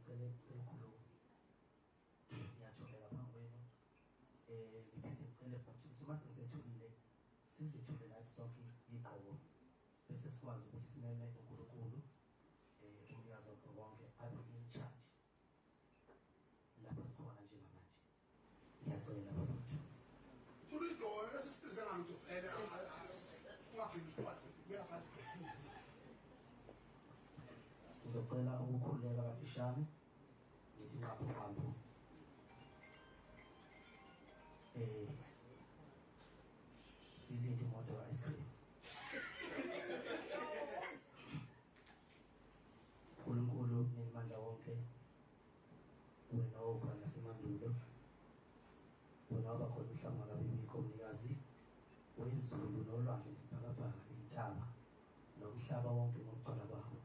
Ngicele ukukhuluma. Ngiyathobeka phambi kwenu. Ngiphinde ngicele futhi ukuthi uma sesethulile sizethule nathi sonke igqoko bese sikwazi ukuthi simeme uNkulunkulu umnikazi wakho konke abe in charge lapha sikhona njengamanje. Ngiyacela bafowethu. Kulidolo esisize nganto vele ungagcini usikwazi uyaphansi. Ngizocela ukukhuleka kafishane ngithi ngapho ngapho. Silinde imoto ka-ice cream. uNkulunkulu nemandla wonke wena owukhona nasemandulo wena waba khona umhlaba ungakabibikho mnikazi wezulu nolwandle nesibhakabhaka nentaba nomhlaba wonke ngokugcwala kwawo.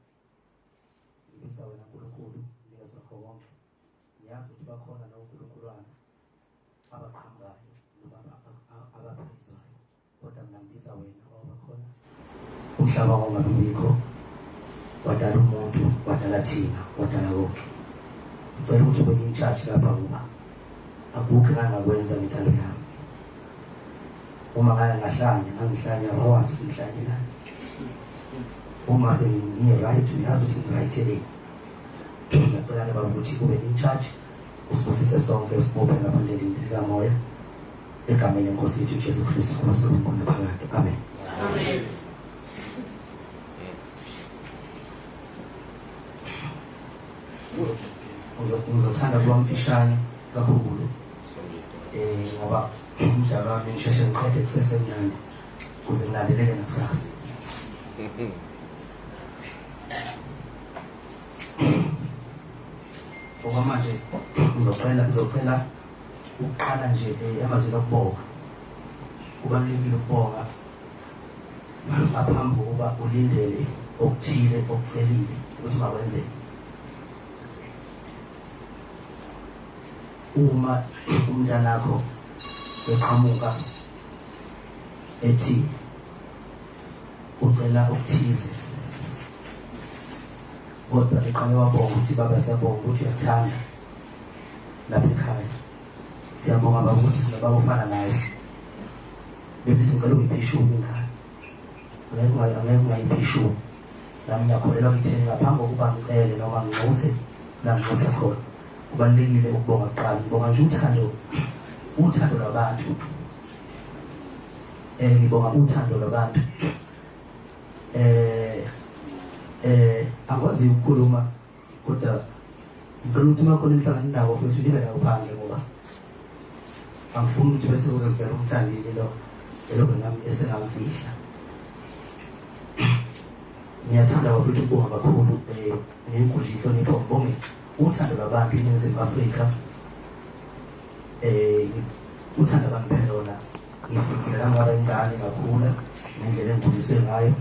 Ngibiza wena Nkulunkulu mnikazi wakho wonke. Ngiyazi ukuthi bakhona noNkulunkulwana abaqhamukayo noma abaphezwayo kodwa mina ngibiza wena waba khona umhlaba wawungabibikho wadala umuntu wadala thina wadala konke. Ngicela ukuthi ube in charge lapha ngoba akukho engangakwenza ngentando yami. Uma ngake ngahlanya ngangihlanya abawazi ukuthi ngihlanyelani. Uma sengi-right uyazi ukuthi ngi-right eleni. Ngiyacela-ke baba ukuthi ube in charge usibusise sonke sibophe ngaphandle likamoya egameni lenkosi yethu Jesu Kristu Nkosi phakade. Amen. Amen. Ngizothanda ukuba mfishane kakhulu ngoba umdlalo wami ngisheshe ngiqede kusesemnandi ukuze ngilandelele nakusasa. Okwamanje ngizocela ukuqala nje emazwini okubonga. Kubalulekile ukubonga ngaphambi kokuba ulindele okuthile okucelile ukuthi makwenzeke. Uma umntanakho eqhamuka ethi ucela okuthize kodwa eqale wabonga ukuthi baba siyabonga ukuthi uyasithanda lapha ekhaya, siyabonga baba ukuthi sinobaba ofana nawe, bese sithi ngicela ungiphe ishumi ingane, angeke ungayiphi ishumi. Nami ngiyakholelwa kutheni ngaphambi kokuba ngicele noma nginxuse la nginxuse khona kubalulekile ukubonga kuqala. Ngibonga nje uthando lwabantu. Ngibonga uthando lwabantu. Angikwazi ukukhuluma kodwa ngicela ukuthi uma khona imihlangano indawo futhi nibe nayo phandle ngoba angifuni ukuthi bese kuze kuvele umthandile lo elokhu nami esengamfihla. Ngiyathanda futhi ukubonga kakhulu ngenkundla inhlonipho ngibonge uthando lwabantu eNingizimu Afrika. Uthando abangiphe lona ngifikile la ngaba ingane ngakhula ngendlela engikhuliswe ngayo.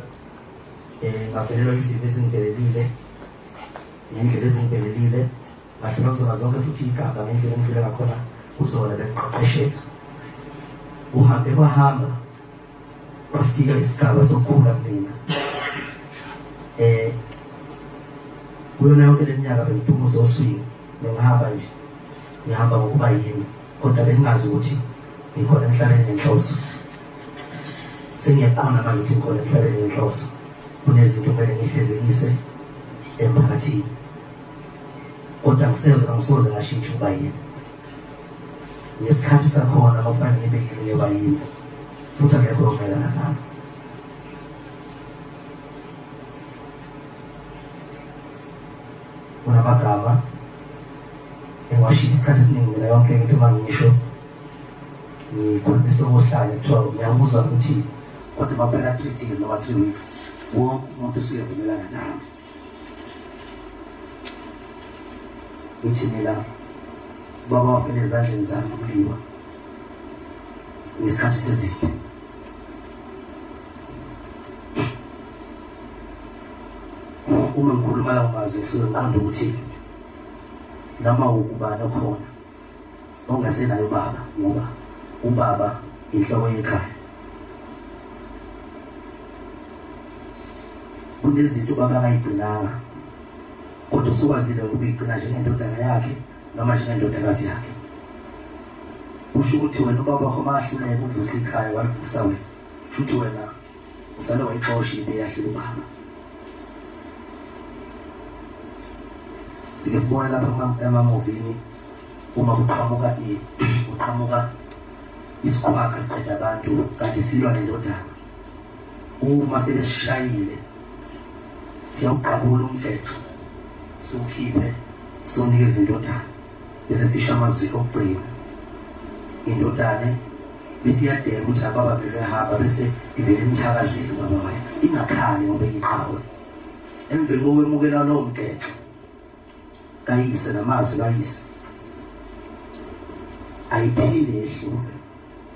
Ngavelelwa izimo ezingivelelile ngendlela ezingivelelile ngadlula kuzona zonke futhi igaba ngendlela engidlule ngakhona kuzona bengiqeqesheka. Uhambe kwahamba kwafika isigaba sokukhula kumina. Kuyona yonke le minyaka bengidumuza oswini bengihamba nje ngihamba ngokuba yimi kodwa bengingazi ukuthi ngikhona emhlabeni ngenhloso. Sengiyaqonda manje ukuthi ngikhona emhlabeni ngenhloso, kunezinto kumele ngifezekise emphakathini kodwa angisoze ngashintsha ukuba yimi. Ngesikhathi sakhona makufanele ngibe yimi ngiyoba yimi futhi akekho omelana nami. Kunamagama engiwashiya isikhathi esiningi mina yonke into uma ngisho ngikhulumisa okohlanya kuthiwa ngiyakuzwa ukuthi kodwa makuphela 3 days noma 3 weeks wonke umuntu usuyavumelana nami. Ngithi mina baba wafela ezandleni zami kuliwa ngesikhathi sezimpi. Uma ngikhuluma lawo mazwi ngisuke ngiqonda ukuthi noma ubani okhona ongasenayo ubaba, ngoba ubaba inhloko yekhaya. Kunezinto ubaba angayigcinanga Kodwa usukwazile ukuyigcina njengendodana yakhe noma njengendodakazi yakhe. Kusho ukuthi wena ubaba wakho mahluleka ukuvusa ikhaya walivusa wena. Futhi wena usale wayixosha into eyahlula ubaba. Sike sibone lapha emamovini uma kuqhamuka kuqhamuka isikhwakha siqeda abantu kanti silwa nendodana. Uma sebesishayile siyawuqabula umthetho siwukhiphe siwunikeze indodana bese sisho amazwi okugcina indodana bese iyadela ukuthi ababa bevehamba bese ivele imthakazele ubaba wayo ingakhali ngoba iyiqhawe emveni kokwemukela lowo mgexo kayise namazwi kayise ayiphinde yehlule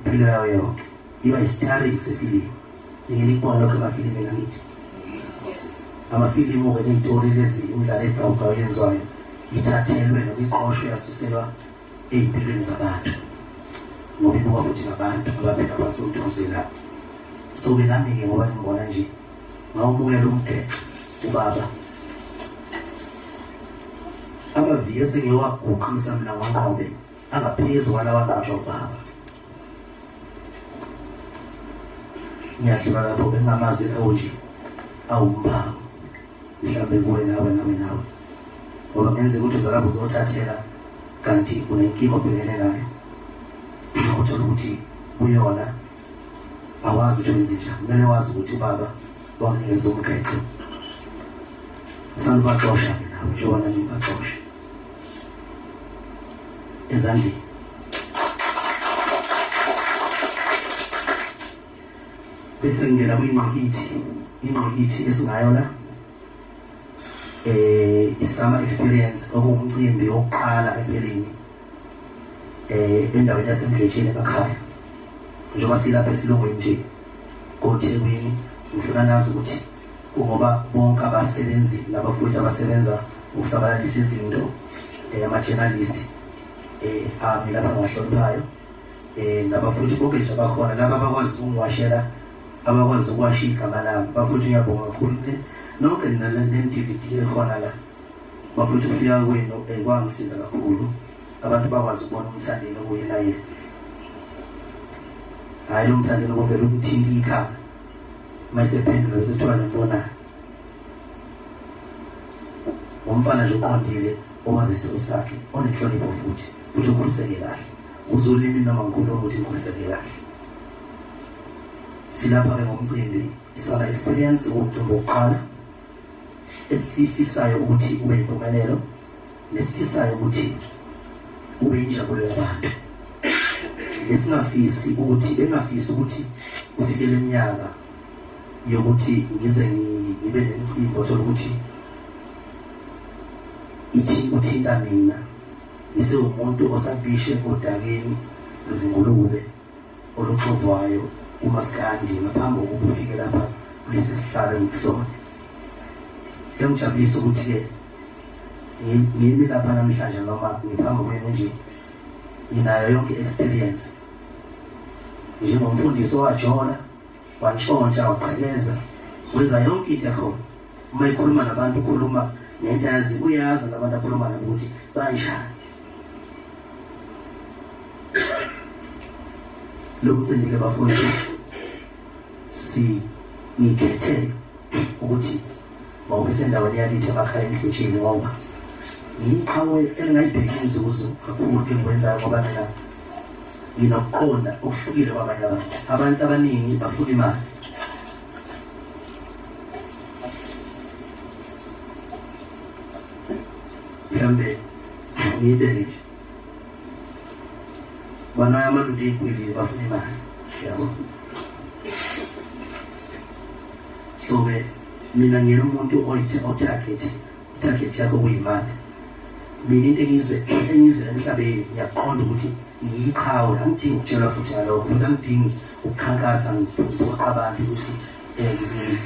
impilo yayo yonke iba isitaringi sefilimu. Nike nikubona lokho emafilimini angithi amafilimu-ke ney'tori lezi imidlalo ecawucawu yenziwayo ithathelwe noma iqoshwe yasuselwa ey'mpilweni zabantu ngoba ibukwa futhi ngabantu abaphila phasi komthunzi welanga. So-ke nami-ke ngoba ningibona nje ngawumukela umgexo ubaba amaviyo esengiyowaguqisa mina nganqobe angaphezu kwalawa anqotshwa ubaba. Ngiyadlula lapho bengamazwi lawo nje awumphako mhlawumbe kuwe nawe nawe nawe ngoba kungenzeka ukuthi uza lapho uzothathela kanti unenkinga obhekene nayo uthola ukuthi kuyona awazi ukuthi wenze njani. Kumele wazi ukuthi ubaba wakunikeza umgexo salubaxosha-ke nawe njengoba nami ngibaxosha ezandleni. Bese ngingena kwingqikithi, ingqikithi esingayo la isummer experience okuwumcimbi wokuqala empeleni endaweni yaseMdletsheni emakhaya. Njengoba silapha esilungwini nje koThekwini, ngifuna nazi ukuthi kungoba bonke abasebenzi nabafowethu abasebenza ukusabalalisa izinto ama-journalist ami lapha ngiwahloniphayo nabafowethu bonke nje abakhona laba abakwazi ukungiwashela abakwazi ukuwasha igama lami bafowethu ngiyabonga kakhulu nonke nina le-DVD ekhona la bafowethu ukufika kwenu kwangisiza kakhulu abantu bakwazi ukubona uMthandeni okuyena yena hhayi lo Mthandeni okuvele umthinta ikhala uma esephendula bese kuthiwa lentona umfana nje oqondile owazi isitoko sakhe onenhlonipho futhi futhi ukhuliseke kahle uzolimi noma ngikhuluma ukuthi ngikhuliseke kahle. Silapha-ke ngomcimbi isala experience umcimbi wokuqala esifisayo ukuthi ube yimpumelelo nesifisayo ukuthi ube injabulo yabantu nesingafisi ukuthi bengafisi ukuthi kufike leminyaka yokuthi ngize ngibe nemicimbi othola ukuthi ithi uthinta mina ngisewumuntu osabishe odakeni lwezingulube oluxovwayo umaskandi ngaphambi kokuba ufike lapha kulesi sihlalo engikusona. Kuyangijabulisa ukuthi-ke ngimi lapha namhlanje noma ngiphambi kwenu nje nginayo yonke i-experience njengomfundisi owajola wantshontsha waqhekeza wenza yonke into ekhona. Uma ekhuluma nabantu ukhuluma ngento ayazi, uyazi nabantu akhuluma nabo ukuthi banjani. Lo mcimbi-ke bafowethu si ngikhethe ukuthi mawube sendaweni yakithi emakhaya eMdletsheni ngoba ngiyiqhawe elingayibheki inzuzo kakhulu engikwenzayo ngoba mina nginokuqonda okuhlukile kwabanye abantu. Abantu abaningi bafuna imali. Mhlambe ngiyibeke nje banayo amalungu ey'kwilile bafuna imali yabo. So-ke mina ngiyena umuntu otarget target yakho kuyimali. Mina into engize engize emhlabeni ngiyaqonda ukuthi ngiyiqhawe, angidingi ukutshelwa futhi ngalokho futhi angidingi ukukhankasa ngiphoqa abantu ukuthi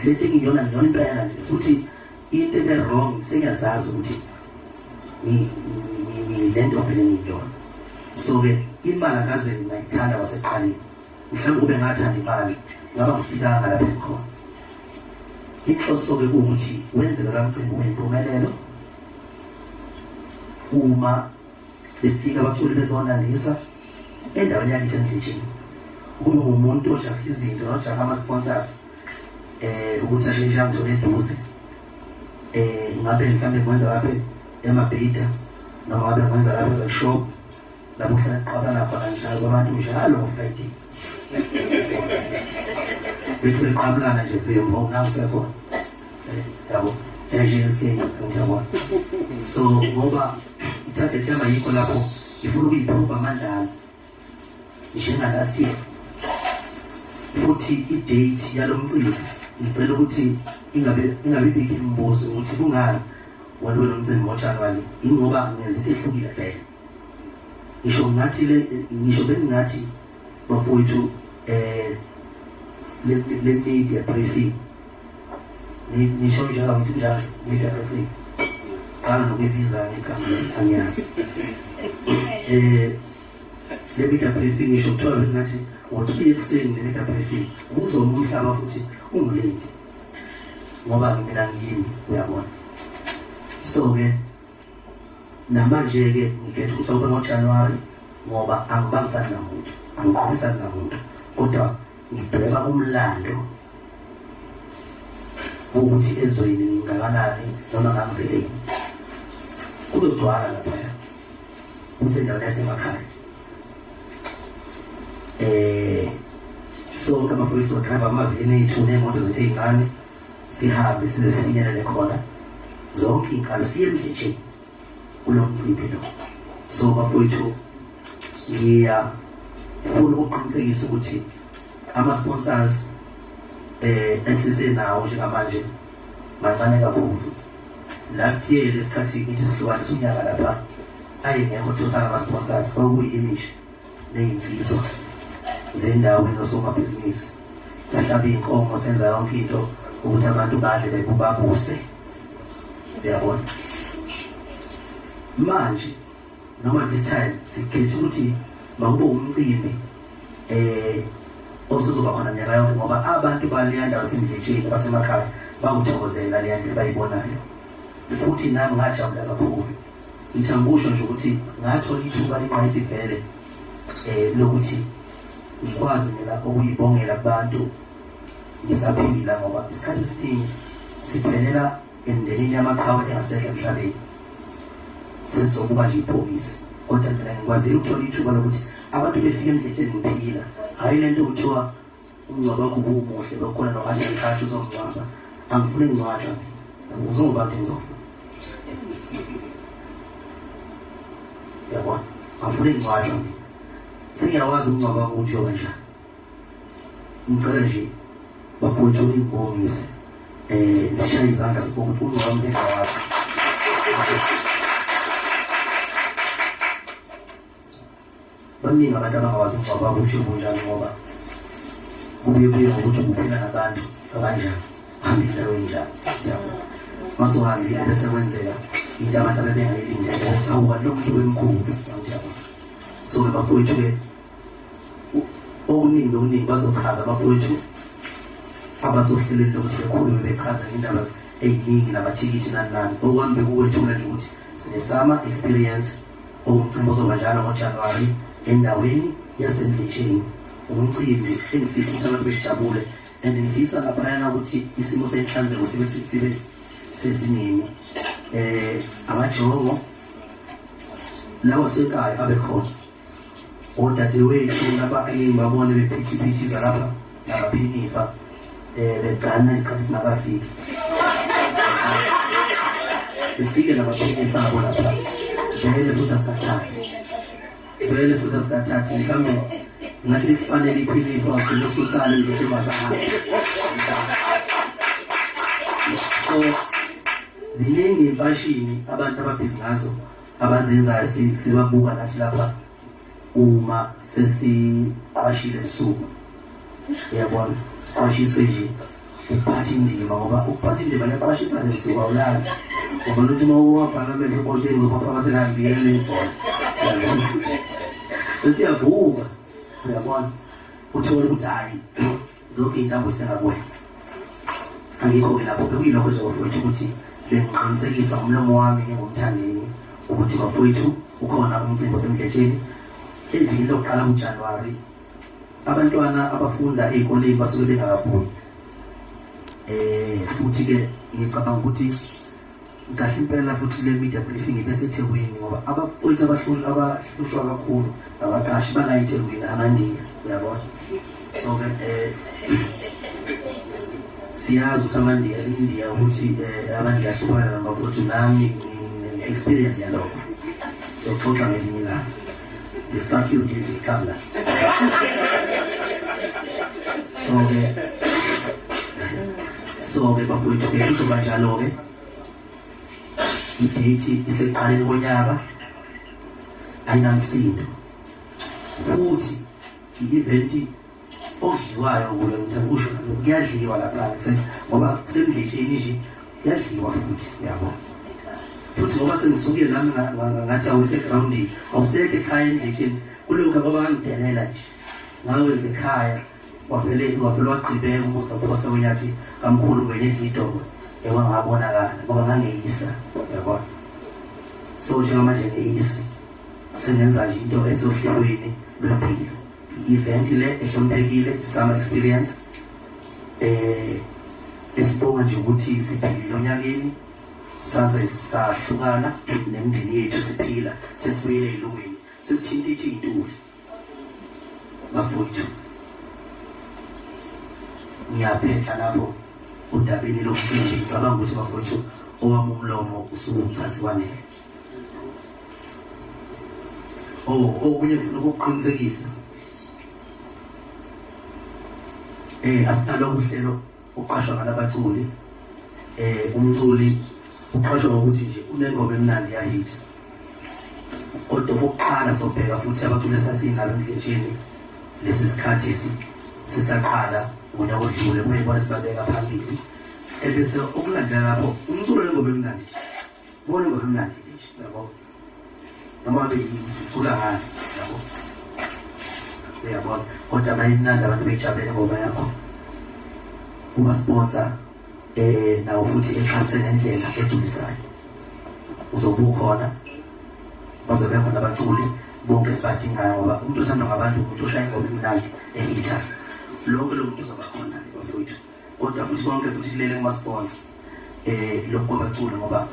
lento engiyona ngiyona impela nje futhi into ebe-wrong sengiyazazi ukuthi ngilento vele ngiyona. So-ke imali akaze ngayithanda kwasekuqaleni, mhlawumbe kube ngathanda imali ngaba ngifikanga lapha engikhona. Inhloso-ke kuwukuthi wenze loya mcimbi ube yimpumelelo. Uma befika abaculi bezonandisa endaweni yakithi eNdletsheni, kube ngumuntu ojaha izinto nojaha ama-sponsors ukuthi asheshe angithole eduze. Ngabe mhlawumbe ngikwenza lapha eMabhida noma ngabe ngikwenza lapha e-workshop lapho kuhlala kuqabana khona njalo abantu njalo ngo-Friday. Bethi beqabulana nje vimbo nangisekhona. Yabo. NJSK ngiyabona. So ngoba i-target yami ayikho lapho, ngifuna ukuyiprove amandla ami njenga last year. Futhi i-date yalo mcimbi ngicela ukuthi ingabe ibikho imibuzo ukuthi kungani wena lo mcimbi ngoJanuwari, ingoba ngenza into ehlukile vele. Ngisho ngathi le ngisho bengingathi bafowethu le media briefing nisho njalo ngithi njalo media briefing qala nokuyibiza ngegama angiyazi. Le media briefing ngisho kuthiwa bengathi ngo-3 ekuseni le media briefing kuzoma umhlaba futhi ungilinde ngoba mina ngiyimi, uyabona. So-ke namanje-ke ngikhetha ukuthi awube ngoJanuwari ngoba angibambisani namuntu, angiqophisani namuntu, kodwa ngidweba umlando wokuthi ezweni ngingakanani noma ngangizeleni. Kuzogcwala laphaya kusendaweni yasemakhaya. Sonke amaphoyisa odrive amaveni ethu ney'moto zethu ey'ncane sihambe size sifinyelele khona zonke iy'nkalo siye eMdletsheni kulo mcimbi lo. So bafowethu, ngiyafuna ukuqinisekisa ukuthi ama-sponsors esisenawo njengamanje mancane kakhulu. Last year lesikhathi ngithi sihlukanisa unyaka lapha ayengekho thusana ama-sponsors, kwakuyi-image ney'nsizwa zendawo ezosomabhizinisi. Sahlaba iy'nkomo, senza yonke into ukuthi abantu badle babuse, uyabona. Manje noma this time sikhethe ukuthi makube umcimbi osuzoba khona minyaka yonke, ngoba abantu baleya ndawo yaseMdletsheni basemakhaya bakuthokozela leya ndlela bayibonayo. Futhi nami ngajabula kakhulu. Ngithi angikusho nje ukuthi ngathola ithuba lingqayisivele lokuthi ngikwazi mina ukuyibongela kubantu ngisaphila, ngoba isikhathi esiningi siphelela emndenini yamaqhawe engasekho emhlabeni, sesizokuba nje ibhokisi. Kodwa mina ngikwazile ukuthola ithuba lokuthi abantu befike eMdletsheni ngiphila, hhayi lento kuthiwa umngcwabo wakho ubuwumuhle bekukhona no-art and culture uzongcwaba. Angifuni ngcwatshwa mina, uzoba nje ngizofa, uyabona. Angifuni ngcwatshwa mina, sengiyawazi umngcwabo wakho ukuthi uyoba njani. Ngicela nje bafowethu ningibongise, nishaye izandla sibonge ukuthi umngcwabo wami sengiyawazi. Baningi abantu abangawazi umngcwabo wabo ukuthi ubunjani, ngoba kubuye kuye ngokuthi ubuphila nabantu abanjani, hamba indawo enjani. Masuhambile bese kwenzeka into abantu abebengayilindele ukuthi awu kanti lo muntu wemkhulu. So-ke bafowethu-ke okuningi nokuningi bazochaza abafowethu abasohlelweni lokuthi bekhulume bechaza indaba ey'ningi namathikithi nani nani. Okwami bekukwethula nje ukuthi sine-summer experience, owumcimbi ozoba njalo ngoJanuwari endaweni yaseMdletsheni. Umcimbi engifisa ukuthi abantu bejabule and ngifisa laphayana ukuthi isimo senhlanzeko sibe sezingeni. Amajongo lawa sekayo abe khona. Odadewethu laba engibabone bephithiphithiza lapha nabaphinifa begana isikhathi singakafiki, befike nabaphinifa abo lapha vele futhi asikathathi, vele futhi asikathathi. Mhlawumbe ngathi likufanele iphinifa wagcina ususale ngentombazane. So ziningi imfashini abantu ababhizi ngazo abazenzayo, sibabuka nathi lapha uma sesiqwashile ebusuku, uyabona, siqwashiswe nje ukuphatha indima, ngoba ukuphatha indima liyaqwashisa ebusuku, awulali. Ubona ukuthi uma uwafana amehlo uboshe ngizophaphama selihambile ibhola, bese uyavuka, uyabona, uthole ukuthi hhayi zonke iy'ntambo sengakuwena. Angikho-ke lapho, bekuyilokho nje bafowethu ukuthi bengiqinisekisa umlomo wami nginguMthandeni. Ukuthi bafowethu ukhona umcimbi osemdletsheni evikini lokuqala kuJanuwari. Abantwana abafunda ey'koleni basuke bengakabuyi. Futhi ke ngicabanga ukuthi kahle impela futhi le media briefing ibe seThekwini ngoba abafowethu abahlushwa kakhulu abaqashi bala eThekwini amaNdiya, uyabona. So ke siyazi ukuthi amaNdiya iNdiya ukuthi amaNdiya ahlukana nabafowethu, nami ngine-experience yalokho. Siyoxoxa ngelinye ilanga. The fuck you did kabla. So ke bafowethu ke kuzoba njalo ke idate isekuqaleni konyaka, ayinamsindo futhi i-event okudliwayo kuyo, ngithanda ukusho nalokhu, kuyadliwa lapha ngoba kusemdletsheni nje, kuyadliwa futhi, uyabo. Futhi ngoba sengisukile nami ngathi awusegroundini, awusekho ekhaya endletsheni kulokhu, ngoba ngangidelela nje ngawenza ekhaya, wavele wagqibeka umuzi kaPhosa wenyathi kamkhulu ngwenya edla idokwe ewangabonakala ngoba ngangeyisa, uyabona. So njengamanje ngeyisi sengenza nje into esohlelweni lwempilo, i-event le ehloniphekile, summer experience, esibonga nje ukuthi siphilile onyakeni saze sahlukana nemindeni yethu, siphila sesibuyele ey'lungwini, sesithinta ithi iy'ntuli bafowethu. Ngiyaphetha lapho udabeni lomcimbi. Ngicabanga ukuthi bafowethu owami umlomo usuke uchaze kwanele. Oh, okunye ngifuna ukukuqinisekisa, asinalo uhlelo uqashwa ngalabaculi. Umculi uqashwa ngokuthi nje unengoma emnandi yahit, kodwa okokuqala sobheka futhi abaculi esasinabo emdletsheni lesi sikhathi sisaqala ngonyaka odlule, kuye bona sibabeka phambili, ebese okulandela lapho umculo wengoma emnandi, bona ingoma emnandi nje, yabo, noma ngabe ucula ngani, yabo, uyabona, kodwa mayimnandi abantu bejabulele ingoma yakho, kuma sponsor nawo futhi exhase ngendlela egculisayo, uzobe ukhona, bazobe khona abaculi bonke esibadingayo, ngoba umuntu osanda ngabantu umuntu oshaya ingoma emnandi ehitha lonke lo muntu uzoba khona bafowethu. Kodwa futhi konke futhi kulele kuma-sponsor lokhu kwabaculi, ngoba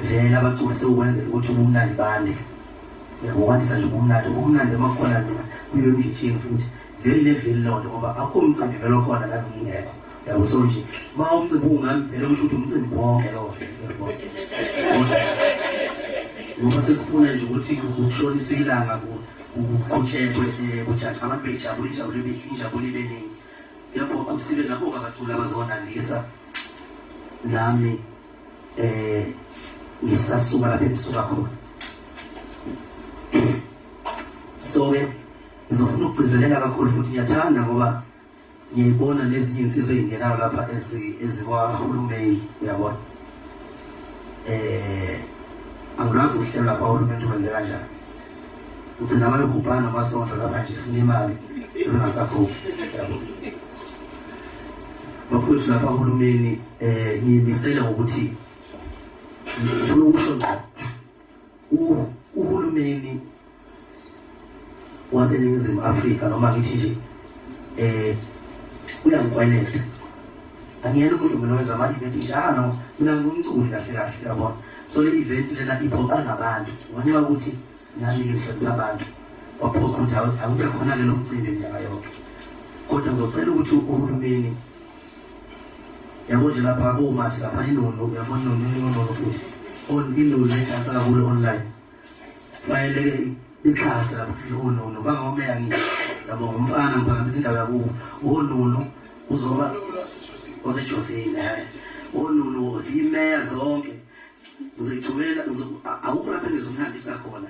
vele abaculi sewukwenzela ukuthi ubumnandi bande, ukwandisa nje ubumnandi, ubumnandi emakhona mina kuyo emdletsheni futhi vele leveli loo nto, ngoba akukho umcimbi vele okhona la ngingekho, yabo. So nje uma umcimbi ungami vele kusho ukuthi umcimbi wonke lowo, yabo, ngoba sesifuna nje ukuthi kushonise ilanga, kuqhutshekwe, kujaja abantu bejabule, injabulo injabulo ibe ningi. Yabo, sibe nabo abaculi abazonandisa nami ngisasuka lapha engisuka khona. So ke ngizofuna ukugcizelela kakhulu futhi ngiyathanda ngoba ngiyayibona nezinye insizwa ey'ngenayo lapha ezikwahulumeni, uyabona. Angilwazi uhlelo lapha uhulumeni wenze kanjani, ugcina bayogubhana amasonto lapha nje funa imali sebengasakhokhi, yabo. Bafowethu lapha uhulumeni, ngiyimisele ngokuthi ngifuna ukusho ngqo, uhulumeni waseNingizimu Afrika noma ngithi nje uyangikweleta. Angiyena umuntu mina owenza ama-event njalo, mina ngumculi kahle kahle, yabona. So le event lena iphoqa ngabantu ngenxa yokuthi nami-ke ngihlonipha abantu, kwaphoqa ukuthi akube khona-ke lo mcimbi minyaka yonke. Kodwa ngizocela ukuthi uhulumeni, yabo nje lapha komathi lapha inunu, uyabona inunu, inunu futhi inunu edansa kakhulu online, fanele ixhase lapha onunu bangomeya ngisho, yabo, ngumfana ngiphakamisa indawo yakubo onunu uzoba osejozini, onunu ziyimeya zonke ngizoyithumela, akukho lapho engizokuhambisa khona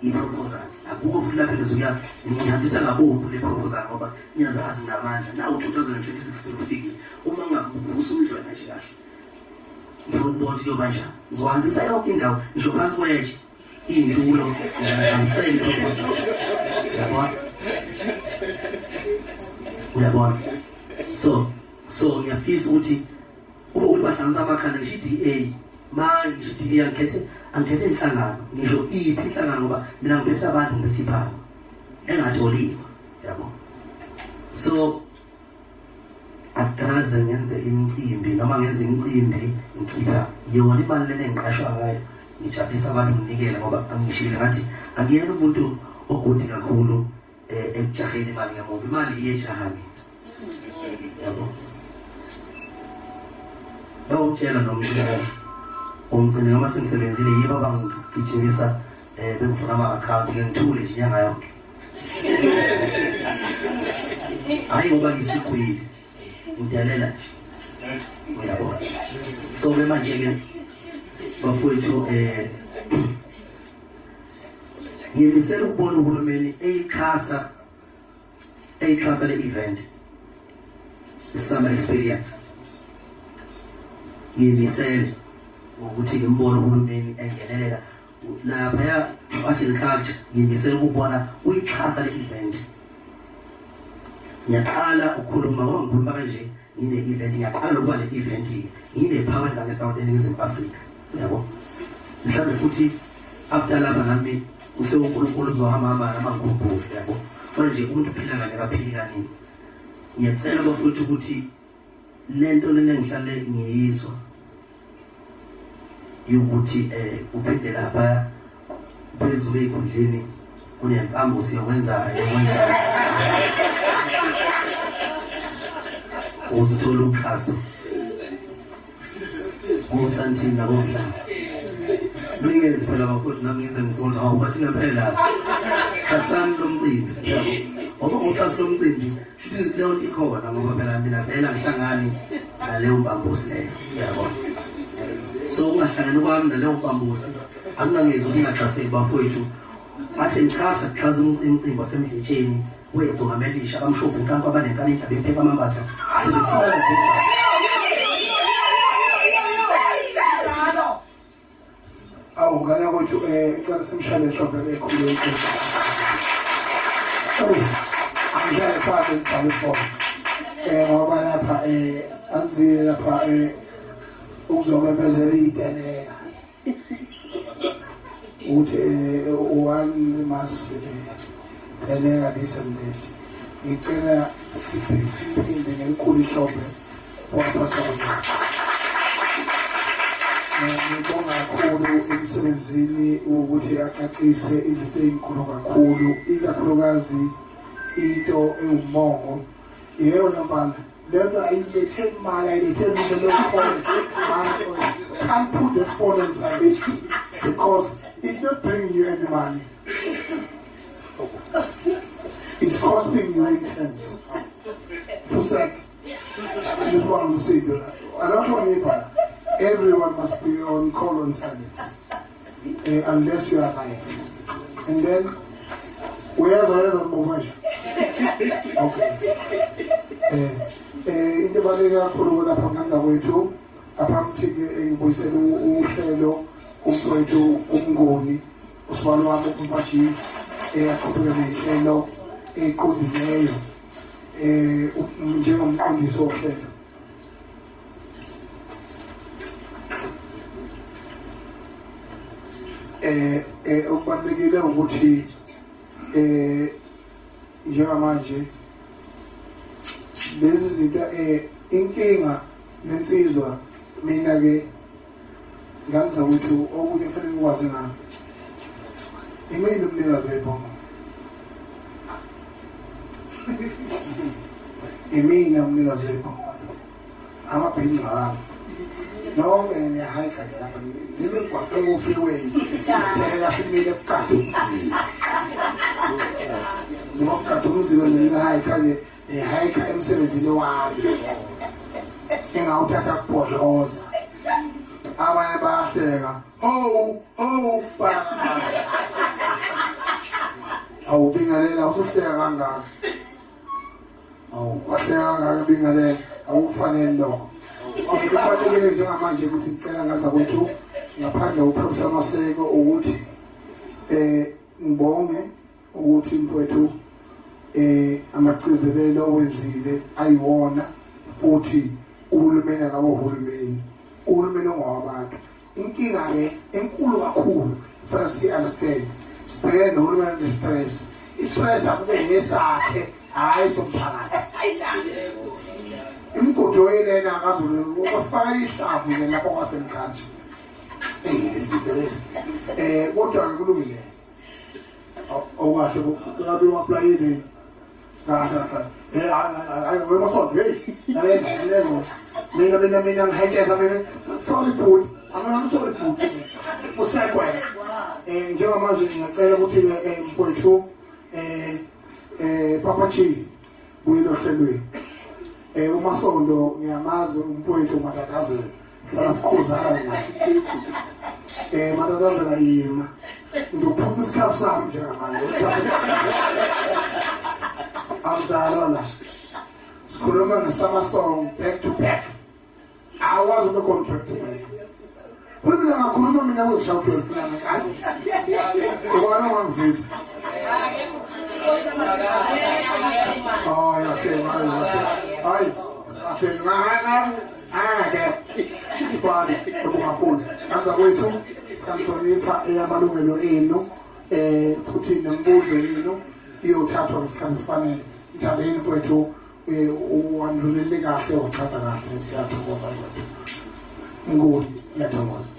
i-proposal, akukho futhi lapho engizokuya ngihambisa ngabomvu le proposal, ngoba ngiyazazi ngamandla nawu 2026 phela ufikile, uma ngakuvusa umdlwana nje kahle ngifuna ukubona ukuthi kuyoba njani, ngizohambisa yonke indawo ngisho phansi kwetshe iy'ntulo ngihambisele i-proposal, uyabona, uyabona. So ngiyafisa ukuthi kube ukuthi bahlanganisa amakhanda, ngisho i-DA manje, ngisho i-DA angikhethe. Angikhethe inhlangano, ngisho iphi inhlangano ngoba mina ngiphethe abantu, ngiphethe iphawu engatholiwe, yabo. So akaze ngenze imicimbi noma ngenze imicimbi ngikhipha yona imali lena engiqashwa ngayo, ngijabulisa abantu, nginikele ngoba angishilo ngathi angiyena umuntu ogudi kakhulu ekujaheni imali ngemuva, imali iyejaha mina, yabo. Bawutshela nomntwana umgcine noma sengisebenzile yibo abangigijimisa bengifuna ama-akhawunti, ngithule nje inyanga yonke. Hhayi ngoba ngisigwili, ngidelela nje, uyabona. So-ke manje-ke bafowethu, ngimisela ukubona uhulumeni eyixhasa le event, summer experience. Ngimisele ukuthi ngimbone uhulumeni engenelela laphaya art and culture. Ngimisele ukubona uyixhasa le event. Ngiyaqala ukukhuluma ngoba ngikhuluma kanje ngine-event, ngiyaqala ukuba ne-event ngine-power engane South eNingizimu Afrika, yabo. Mhlawumbe futhi after lapha nami usewuNkulunkulu uzohamba hamba noma ngikhumbule, yabo. Manje umuntu uphila kanye, akaphili kaningi. Ngiyacela bafowethu ukuthi lento lena engihlale ngiyizwa yokuthi uphinde lapha phezulu ey'khundleni kunempambosi yokwenza ukuze uthole uxhaso kosantini nakomhlaba, ningezi phela bafowethu, nami ngize ngisonda. Hawu, bathi ngempela xhasani lo mcimbi, yabo, ngoba ngoxhasi lo mcimbi shuthi leyo nto ikhona, ngoba phela mina vele angihlangani naleyo mpambosi leyo, uyabona. So ungahlangani kwami naleyo mpambosi akungangezi ukuthi ngingaxhaseki bafowethu. Athi ngixhasa kuxhasa umcimbi wasemdletsheni wegcukamelisha abamshophi inkanko abanenkani indlaba imphepha amambatha sebesibala. Awu ngane kwethu, icela simshayele ihlombe ekhulu. Awu, angishayele phansi ngibhale ifoni. Ngoba lapha aziye lapha ukuzomemezela iteleka ukuthi one must teleka this and that. Ngicela siphinde ngelikhulu ihlombe kwaphasana. Ngibonga kakhulu emsebenzini wokuthi acacise izinto ey'nkulu kakhulu, ikakhulukazi into ewumongo. Yeyona mfana, lento ayilethe imali, ayilethe lutho. Leyo phone, can't put the phone on silence because it's not bringing you any money, it's costing you in terms. Fusek ngibanga umsindo la alakho. Everyone must be on call on silence unless you are alive. And then uyezwa yezwa manje. Okay, into ebaluleke kakhulu lapha nganza kwethu aphamthi ke, ngibuyisela uhlelo kumfowethu uMnguni, usibalo wami uMpashi, aqhubeke nehlelo eqondileyo njengomqondisi wohlelo. Okubalulekile ukuthi njengamanje lezi zinto, inkinga lensizwa, mina ke ngamza ukuthi okunye kufanele nikwazi ngami, imini umnikazi webhongo, imina umnikazi webhongo, amabhinca wami nonke niyahayikha nje lapha nime emgwaqeni wo-freeway, sisiteleka simile kugada umzila, noma kugada umzila nje, nihayikha nje, nihayikha emsebenzini wami engawuthatha kubhodloza. Abanye bayahleka, oh oh, bayangamazi. Awubingalela, usuhleka kangaka, awu wahleka kangaka, bingalela, akufanele lokho. Kubalulekile njengamanje ukuthi ngicela ngaza kwethu ngaphandle kokuProfessor Maseko ukuthi ngibonge ukuthi mfowethu amagcizelelo owenzile ayiwona, futhi uhulumeni akabohulumeni, uhulumeni ongowabantu. Inkinga ke enkulu kakhulu fanele si understand sibhekene nohulumeni ne-stress. I-stress akube yesakhe hhayi somphakathi. Imigodi oyelena akaZulu wasifakela ihlavu ke lapho kwasemkhathi. Eyi lezi zinto lezi. Kodwa ke kulungile. Awukahle kabi u-applyile kahle kahle. Hayi wemasonto hey lalela lalela mina mina mina ngihenteza mina sorry bhuti I'm sorry bhuti usekwena njengamanje ngiyacela ukuthi ke mfowethu Papa Chi buyela ohlelweni uMasondo ngiyamazi umfowethu uMatatazela hlala siqhuzana naye Matatazela yima ngizophuma isikhafu sami njengamanje amdala la sikhuluma nge-summer song back to back awakwazi ube khona back to back Kule mina ngakhuluma mina ngishaya u-12 lana kade ubani ongangivimba hayi kahle hayi kahle hayi kahle sibani okungakhulu kaza kwethu sikamhlonipha eyamalungelo enu futhi nemibuzo yenu iyothathwa ngesikhathi esifanele. Mthandeni mfowethu uwandulele kahle wachaza kahle siyathokoza mfowethu. Nguni ngiyathokoza.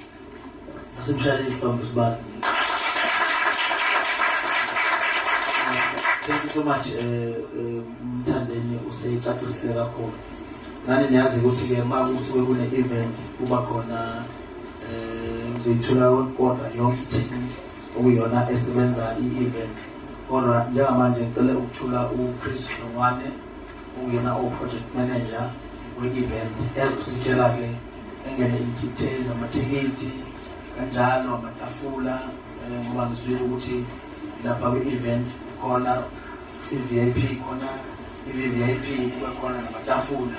Asimshayele ihlombe sibali. Thank you so much Mthandeni useyicacisile kakhulu. Nani niyazi ukuthi ke uma kusuke kune event kuba khona ngizoyithula kodwa yonke team okuyona esebenza i-event. Kodwa njengamanje ngicela ukuthula uChris Hlongwane okuyena o-project manager we-event ezositshela ke engene in details amathikithi kanjalo amatafula ngoba ngizwile ukuthi lapha kwi-event khona i-VIP khona i-VVIP kube khona namatafula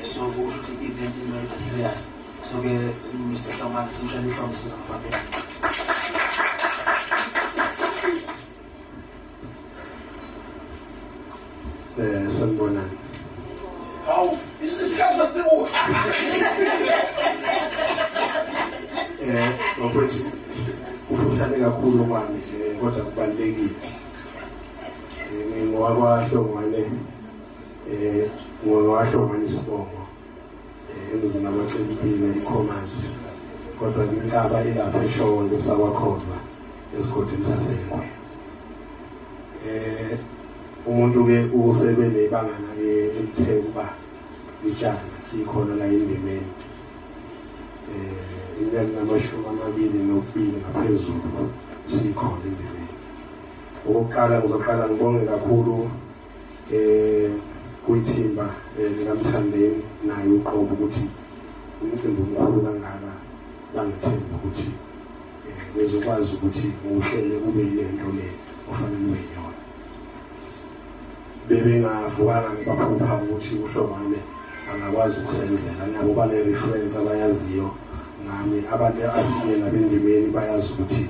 so kusho ukuthi i-event into serious. So ke Mr Hlongwane simshayele ihlombe siza ngaphambi. Sanibonani. Hawu, isikhathi sesikude. Bafowethu kufushane kakhulu kwami nje kodwa kubalulekile. NgingowakwaHlongwane ngowakwaHlongwane isibongo emzini wamaCimpilo eMkhomazi kodwa inkaba ilapha eShowe kwesakwaKhoza esigodini saseNgwe. Umuntu ke usebe nebangana elithe ukuba litshana sikhona la endimeni iminyaka 22 ngaphezulu sikhona endimeni. Okokuqala ngizoqala ngibonge kakhulu kuyithimba likaMthandeni naye uqobo ukuthi umcimbi omkhulu kangaka bangithemba ukuthi ngizokwazi ukuthi ngiwuhlele kube yilento le ofanele ube yiyona. Bebengavukanga ngebaphupha ukuthi uHlongwane angakwazi ukusenzela nabo bane reference abayaziyo ngami abantu asinye nabendimeni bayazi ukuthi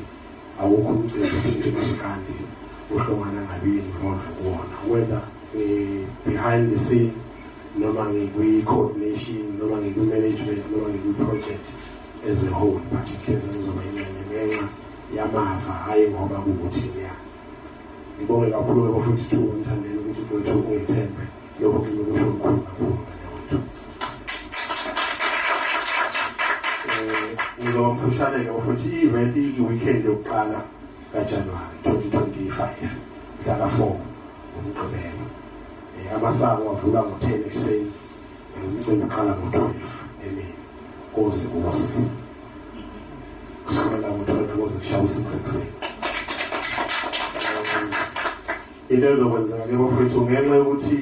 awukho umcimbi othinta umaskandi uHlongwane angabi involved kuwona whether behind the scene noma ngikwi-coordination noma ngikwi-management noma ngikwi-project as a whole but ikheza ngizoba ingxenye ngenxa yamava hhayi ngoba kuwukuthi ngiyani. Ngibonge kakhulu ke futhi ithuba Mthandeni ukuthi mfowethu ungethembe lokho kimi kusho okukhulu kakhulu ngane wethu. Ngizoba mfushane ke futhi i-event iyi-weekend yokuqala kaJanuwari 2025 mhla ka-4 ngoMgqibelo. Amasango avulwa ngo-10 ekuseni umcimbi uqala ngo-12 emini koze kuse kusukela ngo-12 koze kushaya u-6 ekuseni. Into ezokwenzeka ke bafowethu ngenxa yokuthi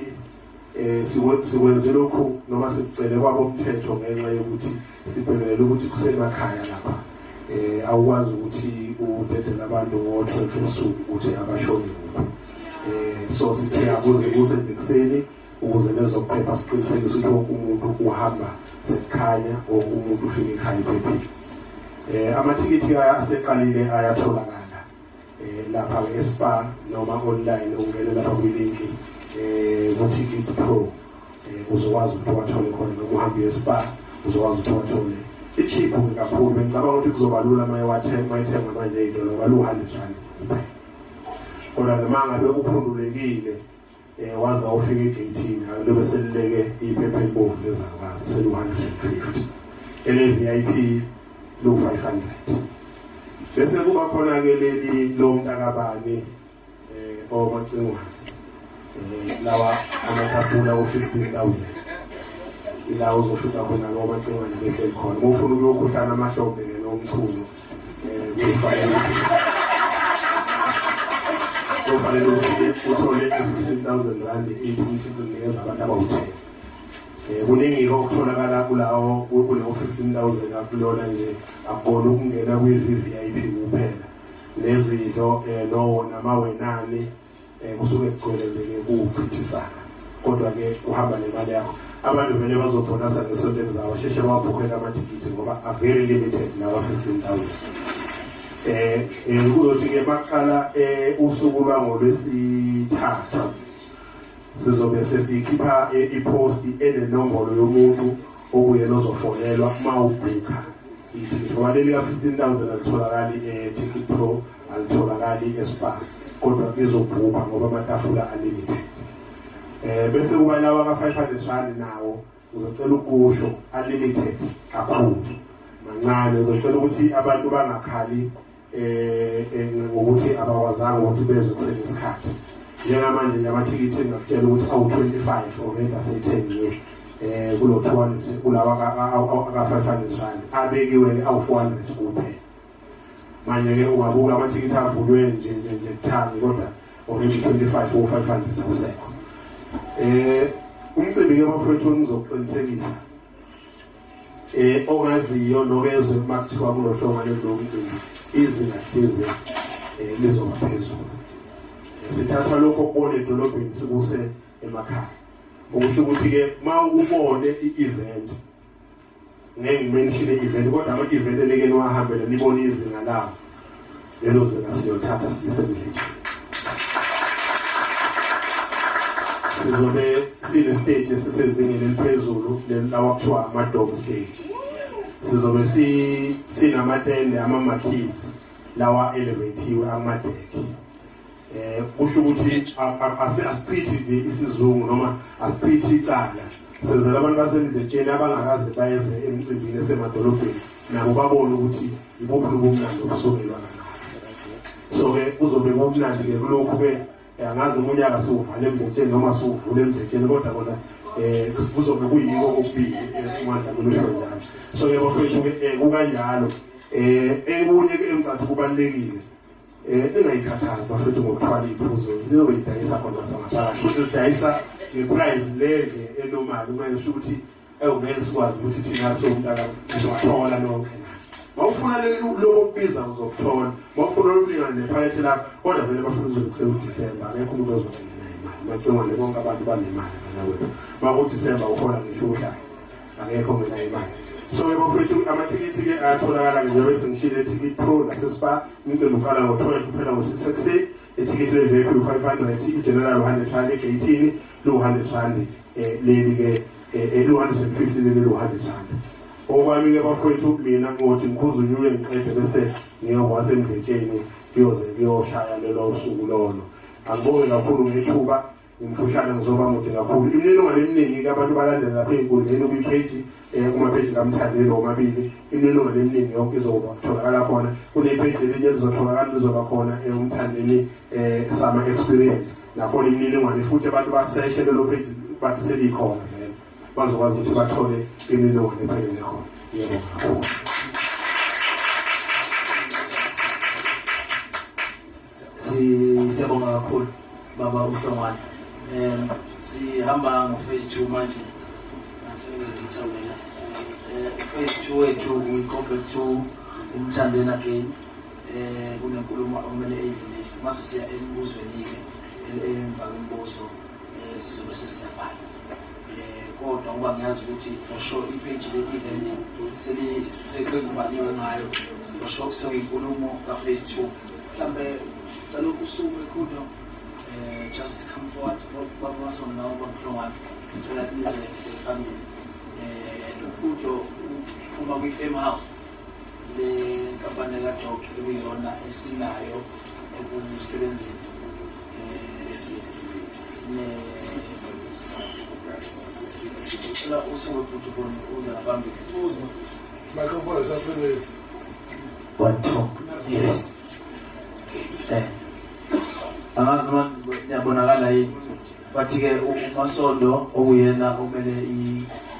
sikwenze lokhu noma sikucele kwabomthetho ngenxa yokuthi sibhekelele ukuthi kusemakhaya lapha awukwazi ukuthi udedele abantu ngo-12 ebusuku ukuthi abashoni kuphi so sithe akuze kuse ekuseni ukuze nezokuphepha siqinisekise ukuthi wonke umuntu uhamba sesikhanya wonke umuntu ufika ekhaya ephephile. Amathikithi aseqalile ayatholakala lapha eSpar noma online ungene lapha kwi-link ku-Ticket Pro uzokwazi ukuthi uwathole khona noma uhambe eSpar uzokwazi ukuthi uwathole. I-cheap kakhulu, bengicabanga ukuthi kuzoba lula uma ewathenga, uma ethenga manje ey'tolo ngoba lu-100 rand kuphela. Kodwa-ke uma ngabe uphundulekile waze wawufika egeyithini, alobe selileke iphepha elibomvu lezalukazi selu-150, ele-VIP lu-500. Bese kuba khona-ke leli lomntakabani omacingwane, lawa amatafula u-15,000, ila uzofika khona-ke omacingwane behleli khona. Uma ufuna ukuyokhuhlana amahlombe-ke nomchuno, kufanele ukuthi uthole i-15,000 rand ithikithi lizonikeza abantu abawu-10. Kuningi-ke okutholakala kulawo kuleyo 15,000. Akulona nje, akukona ukungena kwi-VVIP kuphela, nezidlo no namawenani, kusuke kugcwele nje-ke kuwuchithisana, kodwa-ke kuhamba nemali yakho. Abantu vele bazobhonasa ngesonto elizayo, basheshe bawabhukhele amathikithi ngoba are very limited lawa 15,000. Kuzothi-ke maqala usuku lwangolwesithathu, sizobe sesikhipha ipost enenombolo yomuntu okuyena ozofonelwa uma ubhukha ithikithi, ngoba leli ka-15,000 alitholakali e-Ticket Pro, alitholakali eSpar, kodwa lizobhukwa ngoba amatafula alimited. Bese kuba lawa ka-500 rand, nawo uzocela ukusho unlimited kakhulu, mancane. Uzocela ukuthi abantu bangakhali ngokuthi abakwazanga ukuthi beze kusenesikhathi. Njengamanje nje amathikithi ngakutshela ukuthi awu-25 already asethengiwe kulo 200, kulawa aka-500 rand abekiwe awu-400 kuphela. Manje-ke ungabuka amathikithi avulwe nje nje nje kuthangi, kodwa already 25 or 500 awusekho. Umcimbi-ke bafowethu ngizokuqinisekisa, ongaziyo nokezwe uma kuthiwa kunohlongwane kulowo mcimbi, izinga hleze lizoba phezulu. Sithatha lokho okubona edolobheni sikuse emakhaya, okusho ukuthi-ke uma ukubone i-event, ngeke ngimenshine i-event, kodwa ama-event enike niwahambele nibone izinga lawo, lelo zinga siyothatha siyise emdletsheni. Sizobe sine stage esisezingeni eliphezulu, lawa kuthiwa ama-dome stage. Sizobe sinamatende, ama-marquees lawa elevathiwe amadekhi. Kusho ukuthi asichithi nje isizungu noma asichithi icala, senzela abantu basemdletsheni abangakaze bayeze emcimbini esemadolobheni nabo babone ukuthi ibuphi lobumnandi obusukelwa kangaka. So-ke kuzobe kumnandi-ke kulokhu-ke. Angazi noma unyaka siwuvale emdletsheni noma siwuvule emdletsheni, kodwa kona kuzobe kuyiko kokubili, uMadlamini usho njalo. So-ke bafowethu-ke kukanjalo. Ekunye-ke engicathi kubalulekile, ningayikhathazi bafethu ngokuthwala iy'phuzo, ziyobe idayisa khona lapha ngaphakathi, futhi sidayisa ngeprice le nje enormal. Uma ngisho ukuthi ewungeke sikwazi ukuthi thina somntaka sizokuthola lonke na, mawufuna lokho kubiza uzokuthola, mawufuna olulingana nephakethe lakho, kodwa vele bafuna uzobe kusewuDisemba, akekho umuntu ozoba ngenayo imali macingwane, bonke abantu banemali bana wethu. Makudisemba uhola ngisho uhlala, akekho ongenayo imali. So-ke bafethu, amathikithi-ke ayatholakala-ke njengoba sengishilo eTicket Pro naseSpar. Umcimbi uqala ngo-12, uphela ngo-6 ekuseni. Ithikithi le-VIP u-500, i-general u-100 rand, egeyithini lu-100 rand, leli-ke lu-150, leli lu-100 rand. Okwami-ke bafowethu, mina ngothi ngikhuza unyuke ngiqede bese ngiyokwasemdletsheni, kuyoze kuyoshaya lelo suku lolo. Angibonge kakhulu ngethuba, ngimfushane, ngizoba mude kakhulu. Imininingwane eminingi-ke abantu balandela lapha ey'nkundleni kwi-page, kumapheji kaMthandeni omabili, imininingwane eminingi yonke izoba kutholakala khona. Kunepheji elinye elizotholakala, lizoba khona, uMthandeni Summer Experience, nakhona imininingwane futhi abantu baseshe lelo page, bathi selikhona vele, bazokwazi ukuthi bathole imininingwane ephelele khona. Yebo kakhulu. Siyabonga kakhulu baba uHlongwane. Sihamba ngo phase 2 manje. Asebenza uthawela. Phase 2 wethu, we go back to uMthandeni again. Kunenkulumo okumele eyidlulise. Mase siya emibuzweni ke, emva kwemibuzo sizobe sesiyabhala. Kodwa ngoba ngiyazi ukuthi for sure ipage le-event sekuvaliwe ngayo, for sure sekuyinkulumo ka-phase 2. Mhlambe cela usukume khulu, just come forward, baba Masondo nawe baba Hlongwane, ngicela nize phambili. Ukhudo Uphuma kwi-Fame House, le nkampani kaDog ekuyiyona esinayo ekusebenzeni. Cela usuke bhuti ubone uze ngaphambili. Microphone isasebenza. One, two, yes. Angazi noma niyabonakala yini. Bathi-ke uMasondo okuyena omele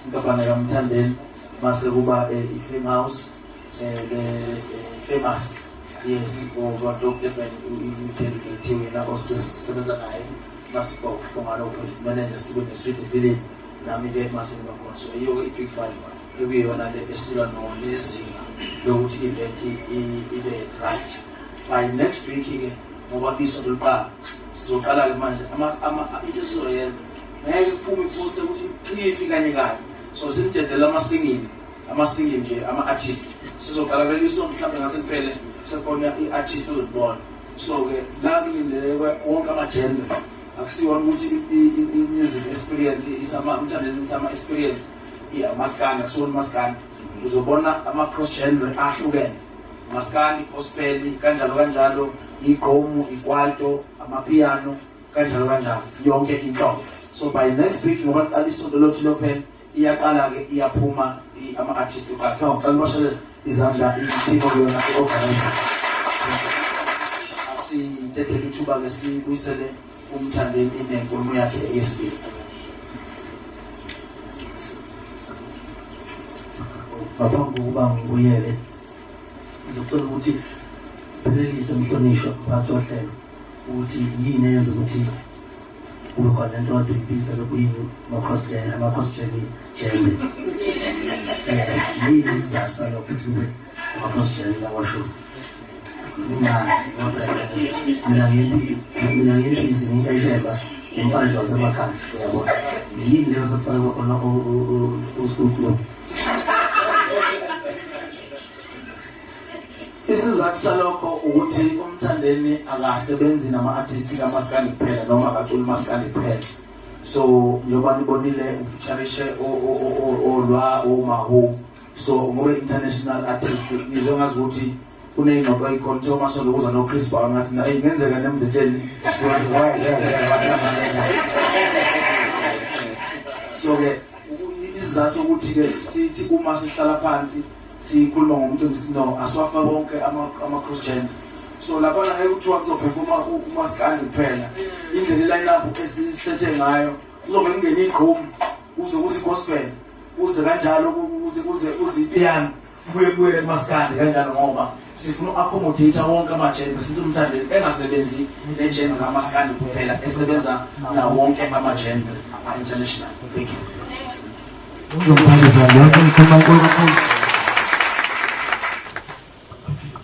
inkampani kaMthandeni, mase kuba i-Fame House, the famous, yes, ngoba Dr. Ben u-delegate yena osisebenza naye, mase kuba uHlongalo project manager, sibe ne-Sweet Village, nami-ke mase ngiba khona. So yiyo-ke i-Big Five ekuyiyona le esilwa nezinga lokuthi i-event ibe right by next week-ke, ngoba isonto liqala sizoqala-ke manje into esizoyenza, ngeke kuphume i-post ukuthi phifi kanye kanye, so simdedela ama-single, ama-single nje, ama-artist. Sizoqala kuleli sonto, mhlawumbe ngase kuphele sekukhona i-artist ozolibona. So-ke la kulindeleke wonke ama-genre, akusiwona ukuthi i-music experience isama umthandeni isama experience iya maskandi, akusiwona umaskandi, uzobona ama-cross genre ahlukene, maskandi, gospel, kanjalo kanjalo, igqomu, ikwaito, amapiano, kanjalo kanjalo, yonke inhlobo. So by next week, ngoba kuqala isonto lothi lophela, iyaqala-ke iyaphuma ama-artist uqala. Ngicela ubashayele izandla i-team okuyona i-organizer. Asidedele ithuba-ke, sibuyisele uMthandeni inenkulumo yakhe yesibili. Ngaphambi kokuba ngibuyele, ngizocela ukuthi phelelise mhlonishwa mphathi wohlelo ukuthi yini eyenza ukuthi kube khona lento kade uyibiza lokuyini ama-cross genre. Yini isizathu salokho ukuthi kube ama-cross genre lawasho? Mina ngiyimbizi, ngiyisheba umfana wasemakhaya, uyabona, yini leyo sekufake khona uSkulu? Isizathu salokho ukuthi uMthandeni akasebenzi nama-artist kamaskandi kuphela noma akaculi umaskandi kuphela. So njengoba nibonile, u-featurishe olwa omahu, so ngobe international artist, ngizwe ngazi ukuthi kuney'ngxoxo ey'khona, kuthiwa uMasondo kuza no-Chris Brown, ngathi na eyi ngenzeka nemndetsheni. So-ke isizathu sokuthi-ke sithi uma sihlala phansi sikhuluma ngomcimbi sithi no, asiwafake wonke ama-cross genre. So laphana ngeke kuthiwa kuzo-performa umaskandi kuphela. Indlela i-line up esisethe ngayo, kuzobe kungena igqomu, kuze kuze i-gospel, kuze kanjalo, kuze kuze kuze ipiano, kubuye kubuyele kumaskandi kanjalo, ngoba sifuna uku-accommodate wonke ama-genre. Sithi uMthandeni engasebenzi ne-genre kamaskandi kuphela, esebenza nawo wonke ama-genre a-international. Thank you. Uzomphatha lokho ngikhuluma nkulu kakhulu.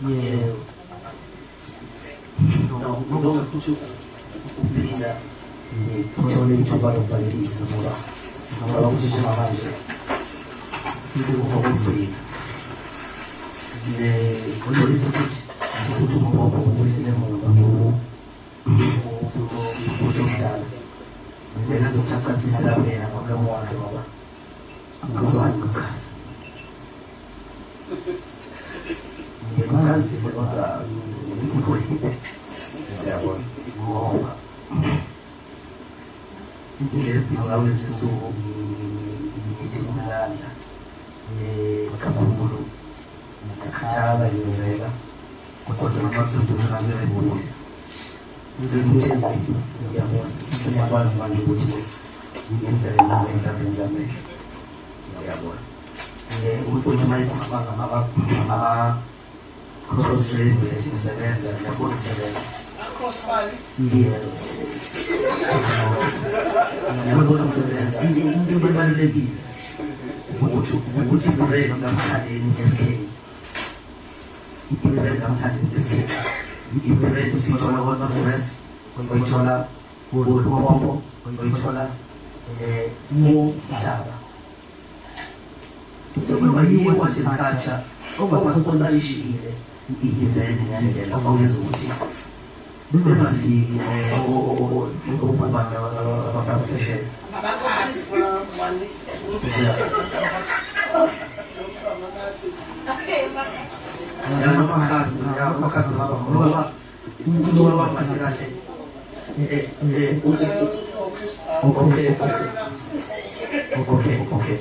Yebo. No, futhi ukuphinda ngithole ithuba lokuvalelisa, ngoba ngicabanga ukuthi njengamanje sekungokugcina. Ngixolise futhi ukuthi umbopho ubuyisele emuva ubhuti omdala. Bengazothi acacisela yena ngomlomo wakhe, ngoba ngizwani ukuchaza. Ngichazile kodwa ngiyabona ngoba indlela ebhizi ngayo lezi nsuku, ngithi umdlandla kakhulu, ngiyakhathala, ngiyozela, kodwa noma kuseduze ngaserebuya sengithe ngiyabona, sengiyakwazi manje ukuthi ngibheke nawe enhlambeni zamehlo, ngiyabona ukuthi uma ikhuluma ngama-cross genre ethi ngisebenza, ngiyabona isebenza. Cross bani? Yebo, ngiyabona isebenza. Into ebalulekile ukuthi i-brand kaMthandeni SK, i-brand kaMthandeni SK, i-brand usuyithola ko-North West, uyithola kuLimpopo, uyithola umhlaba, sekuba yiwo art and culture ongasponsorishile i-event ngendlela okwenza ukuthi bengafiki obani abaphesheya. Abakazi bona mani. Yamakhasi, yamakhasi baba ngoba umculo wami kahle kahle. Okay, okay. Okay, okay.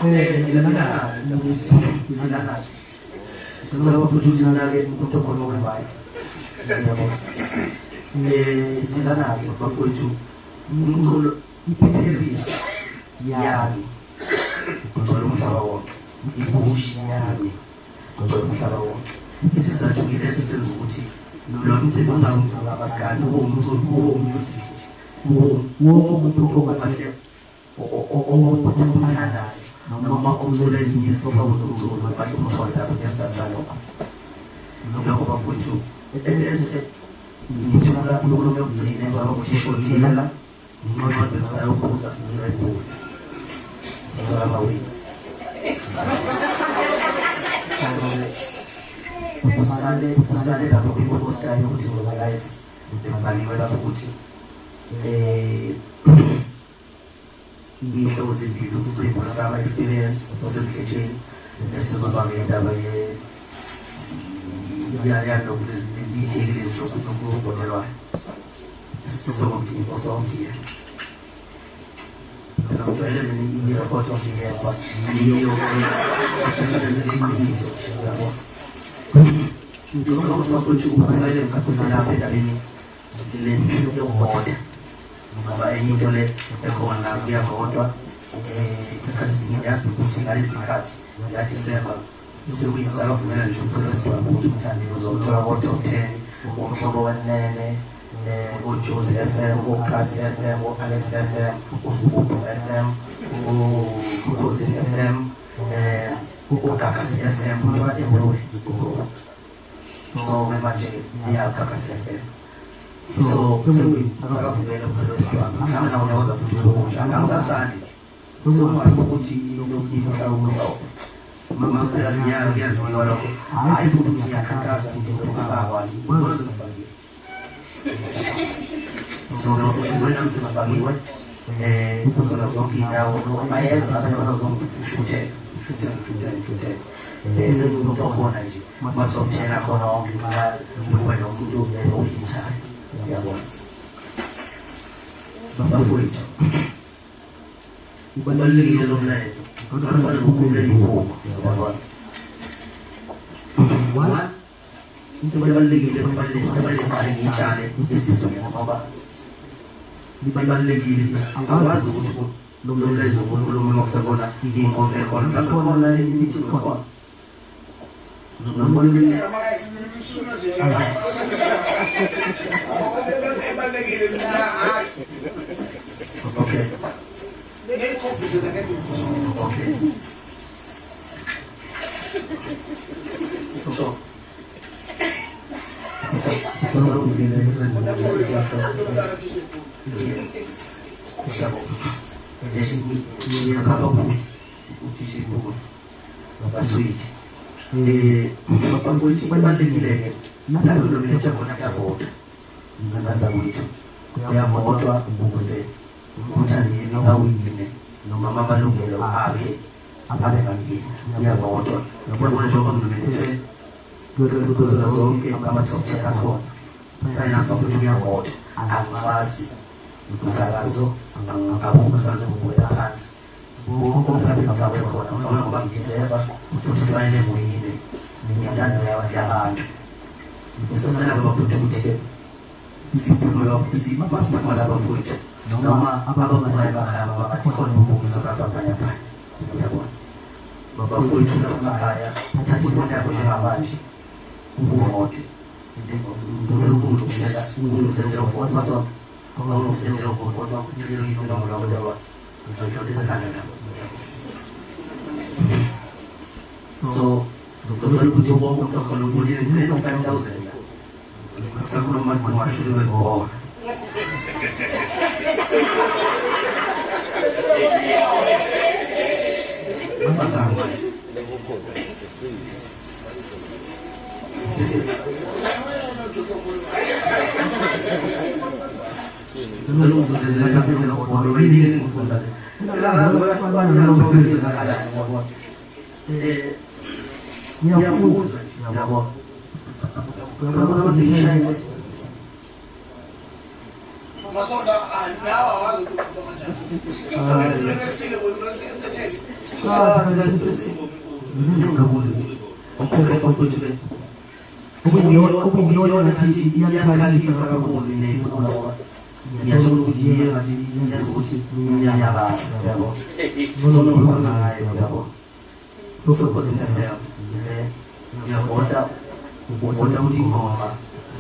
Okay. Lana silana. Ngicela futhi ukuthi umuntu okhona okwenzayo. Silana-ke bafowethu, umculo iphelisa yami kugcwele umhlaba wonke, ibushi yami kugcwele umhlaba wonke. Isizathu-ke lesi senza ukuthi lo mcimbi ungawumculo kamaskandi, ube umculo, ube umusic nje, ube umuntu okahle othandayo noma ocula ezinye izinhlobo zomculo kahle umthole lapho ngesizathu salokho. Lokho bafowethu, ebese ngithola inkulumo yokugcina emva kokuthi ishodile la nginqoba bengisayophuza i-Red Bull. Ngithola ama-wings. Usale usale lapho kwiposta yokuthi ngizoba live, ngibhaliwe lapho ukuthi iy'hlobo zimbili umcimbi we-summer experience osemdletsheni, bese kuba ngendaba yalokhu iy'theki lezi lokhu nokuvotelwayo sonke. Ngijwayele mina i-report of the year, but yiyo esebenzele iqiniso, yabo. Ngicabanga ukuthi uphumelele ngikhathise lapha endabeni le yokuvota, ngoba enye into le ekhona kuyavotwa. Isikhathi ngiyazi ukuthi ngalesi sikhathi ya Disemba sekuyisakavumela nje umculo wesidwaba ukuthi umthandeni uzowuthola ko-top 10, uMhlobo Wenene, uJozi FM, uKhasi FM, u-Alex FM, uSgubhu FM, uKhosini FM, uGagasi FM, kuthiwa everywhere. So manje iyagagasi FM, so sekuyisakavumela umculo wesidwaba. Mhlawumbe nawo uyawoza futhi ukusha angisasandi sekungazi ukuthi mhlawumbe mama phela minyaka kuyaziwa lokho. Hhayi futhi ukuthi ngiyakhankaza ngithi ngizokufakwa, ngibona sengifakiwe. So ngibona sengifakiwe kuzona zonke iy'ndawo, bayeza abanye bazazongishuthela shuthela shuthela shuthela, bese umuntu okhona nje ma-top 10 akhona wonke, kuba nomuntu oyithayo, uyabona. Bafowethu, kubalulekile lo mlayezo, kufanele ukhulele inkukhu, uyabona. One into ebalulekile kufanele kufanele ngiyitshale esizweni, ngoba ibalulekile. Angikwazi ukuthi lo mlayezo ukhulume ngokusebona iy'nkonzo ekhona, mhlawumbe khona i-meeting khona. Okay. Okay. So, Baswidi. Ukuthi kubalulekile-ke lapho nominetha khona, kuyavotwa ingane zakwethu, kuyavotwa ukuze umthandeni awine noma amalungelo akhe abe ngakini. Kuyavotwa, yabona, njengoba nginominethwe kuzona zonke ama-top 10 akhona, finance bakuthi kuyavotwa. Angikwazi umsakazo, akukho umsakazo ngibukela phansi, wonke umhlaba ngifakwe khona, ngifakwe ngoba ngi-deserve futhi kufanele ngiwine ngentando yabantu. Ngizocela bafowethu ukuthi-ke siphume, masiphuma la bafowethu, noma ababukayo emakhaya bathi khona ubungisa babhanyabhanya, uyabona. Bafowethu, lapha emakhaya, thatha ifoni yakho njengamanje uvote. Ngicela ukulungiselela ukulungiselela uvoti masonto, ulungiselela uvoti inombolo. So ngicela ukuthi wonke umuntu okhona ubulile, ngicela u-5,000 la sakhuluma ngwashuliwe ngibona. Ngiyakuzwa yabo. Uyabona sengishayile. Masonda nawe awazi ukuthi ukhuluma kanjani. Relaxile wena. Okuyiyona ngathi iyakhalisa kakhulu le ngoba ngiyathola ukuthi iye ngathi yenza ukuthi ngiyanyakaza yabo. Ngcono ngayo yabo. So Ukhozi FM ngiyavota, uvota ukuthi ingoma C,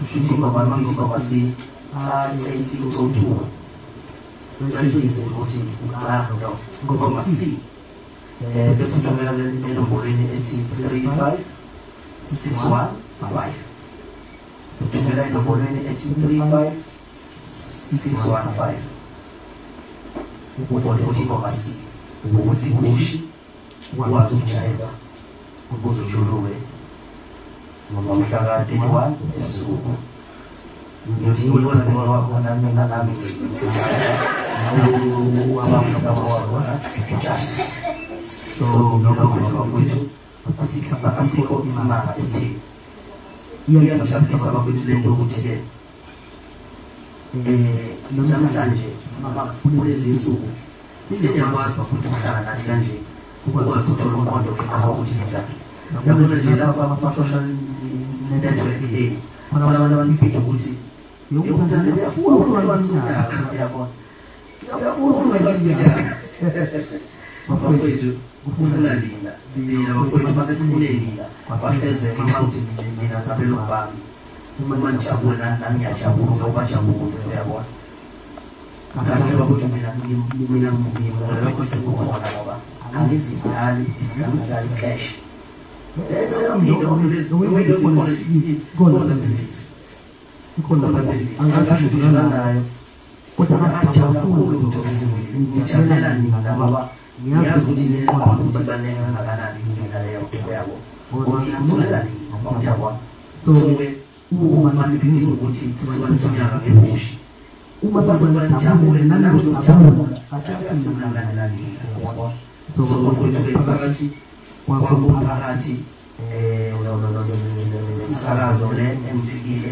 ukuthi ingoma mangithi ingoma C, cha ithi ucothuka ucacise ukuthi cha no ngoma C, bese uthumela enombolweni ethi 35615, uthumela enombolweni ethi 35615, uvote ukuthi ingoma C ukuze ibushi ukwazi ukujayiva ukuze ujuluke ngomhla ka-31 ebusuku. Ngiyothi ngibona wakhona mina nami wakhona. So lokho bafowethu asikho isimanga esithile. Iyangijabulisa bafowethu lento ukuthi-ke namhlanje kulezi insuku siyakwazi bafowethu ukuhlala nathi kanje, ukwazi ukuthola umqondo oqhamuka ukuthi njani. Yabona nje lapha ama-social network, hey, khona abantu abaniphinda ukuthi yokuthandela uyafuna ukuhlukanisa unyaka, uyabona, uyafuna ukuhlukanisa unyaka. Bafowethu, kufuna nina, nina bafowethu, masefune nina kwafezeka ukuthi mina ngabelungu bami uma ngijabula nami ngiyajabula, ubajabule, uyabona. Ngakho bafowethu, mina ngimona lokho sekukhona ngoba angizidlali angizidlali cash. Ikhona angazi ukuthi nayo kodwa ngajabula kakhulu, ngijabulela nina ngoba ngiyazi ukuthi niqonda ukuthi ibaluleke kangakanani mina leyo nto yabo, ngoba ngijabulela nina ngoba ngiyabona. So-ke uma nidinga ukuthi sihlukanise unyaka ngebushi, uma sasebajabule nami ngizojabula, bajabule nina, yabo. So bafowethu-ke, phakathi kwakomphakathi umsakazo le engifikile,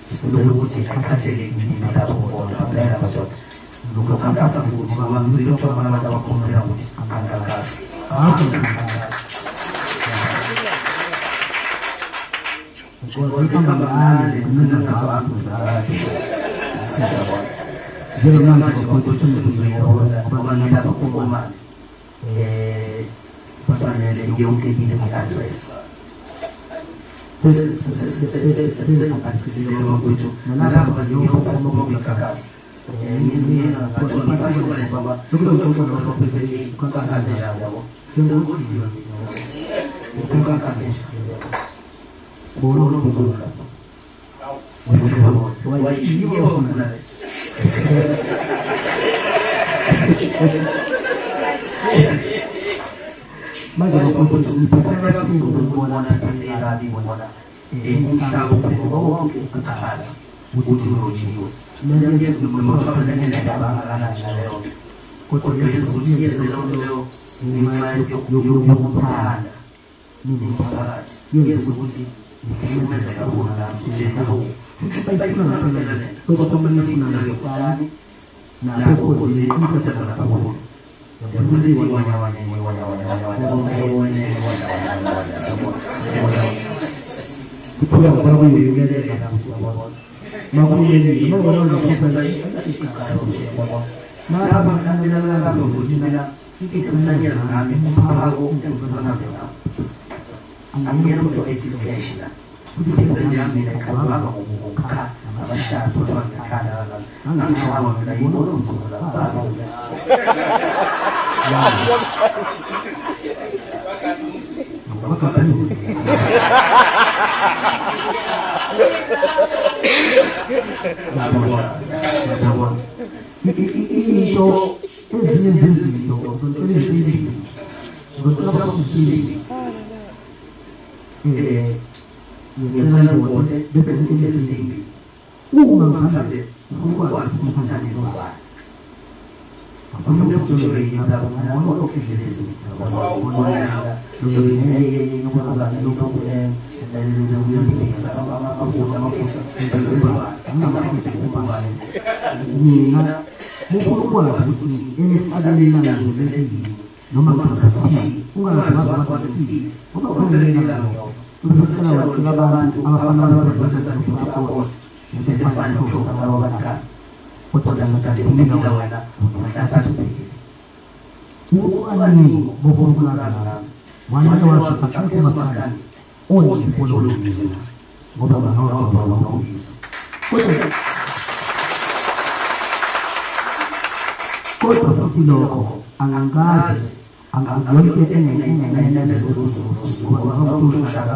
sicela ukuthi aqhatheke kimi lapho bona phela madoda. Ngizokhankasa futhi ngoba ngizwile kuthiwa khona abantu abakhulumela ukuthi angikhankasi. Njengamanje bafowethu sekuzoyibona ngoba ngilapha kukomani kufanele yonke into i-address sengikhankasile bafowethu nalapha ngiyokugagasi Manje bafowethu ngiphatheka kakhulu ukubona kabi bona umhlaba wonke uqala ukuthi urojiwe naleyo, kodwa yenza ukuthi yenze leyo nto leyo ngenxa yokuthanda nomphakathi, yenza ukuthi ngihlukumeze kakhulu nami ukuthi hawu, bayifuna ngempela le nto. So bakhona nalefani lapho uziqinise khona kakhulu ukuthi wanya wanya wanya wanya wanya wanya wanya wanya wanya wanya. Kuphela kwakuyingelela makuleli mabona nokuphela. Lapha ngihambelana ukuthi mina nami umphako engifuna nawo angiyena umuntu ethi cash la, futhi into yami mina iqhamuka ngokukha abashatsi kuthiwa ngiyakhanda angishawa mina yibona umculo la. Into ezinye zezinto ngizocela izibili, ngizocela izibili, ngiyacela ngivote bese izinto ezimbili uma mhlambe ukwazi ukuthi ngithande nobani. Afuna ukutshelwe yini lapho ngona idlelezi mina mufuna ukwazi ukuthi emhlabeni ngizele noma ngaphathi ungazi wazi ngoba ukhuleleka lokho ubusela wathola abantu abafana abadlisa ukuthi into efana nokusho abantwana kodwa ngidinga wena uhlahla ucwaningo bobulwazi wena washisa umaskandi onjipololungile ngoba bangawabawabisa kodwa futhi lokho angikaze yonke engenenenezoluzuushaka ushaka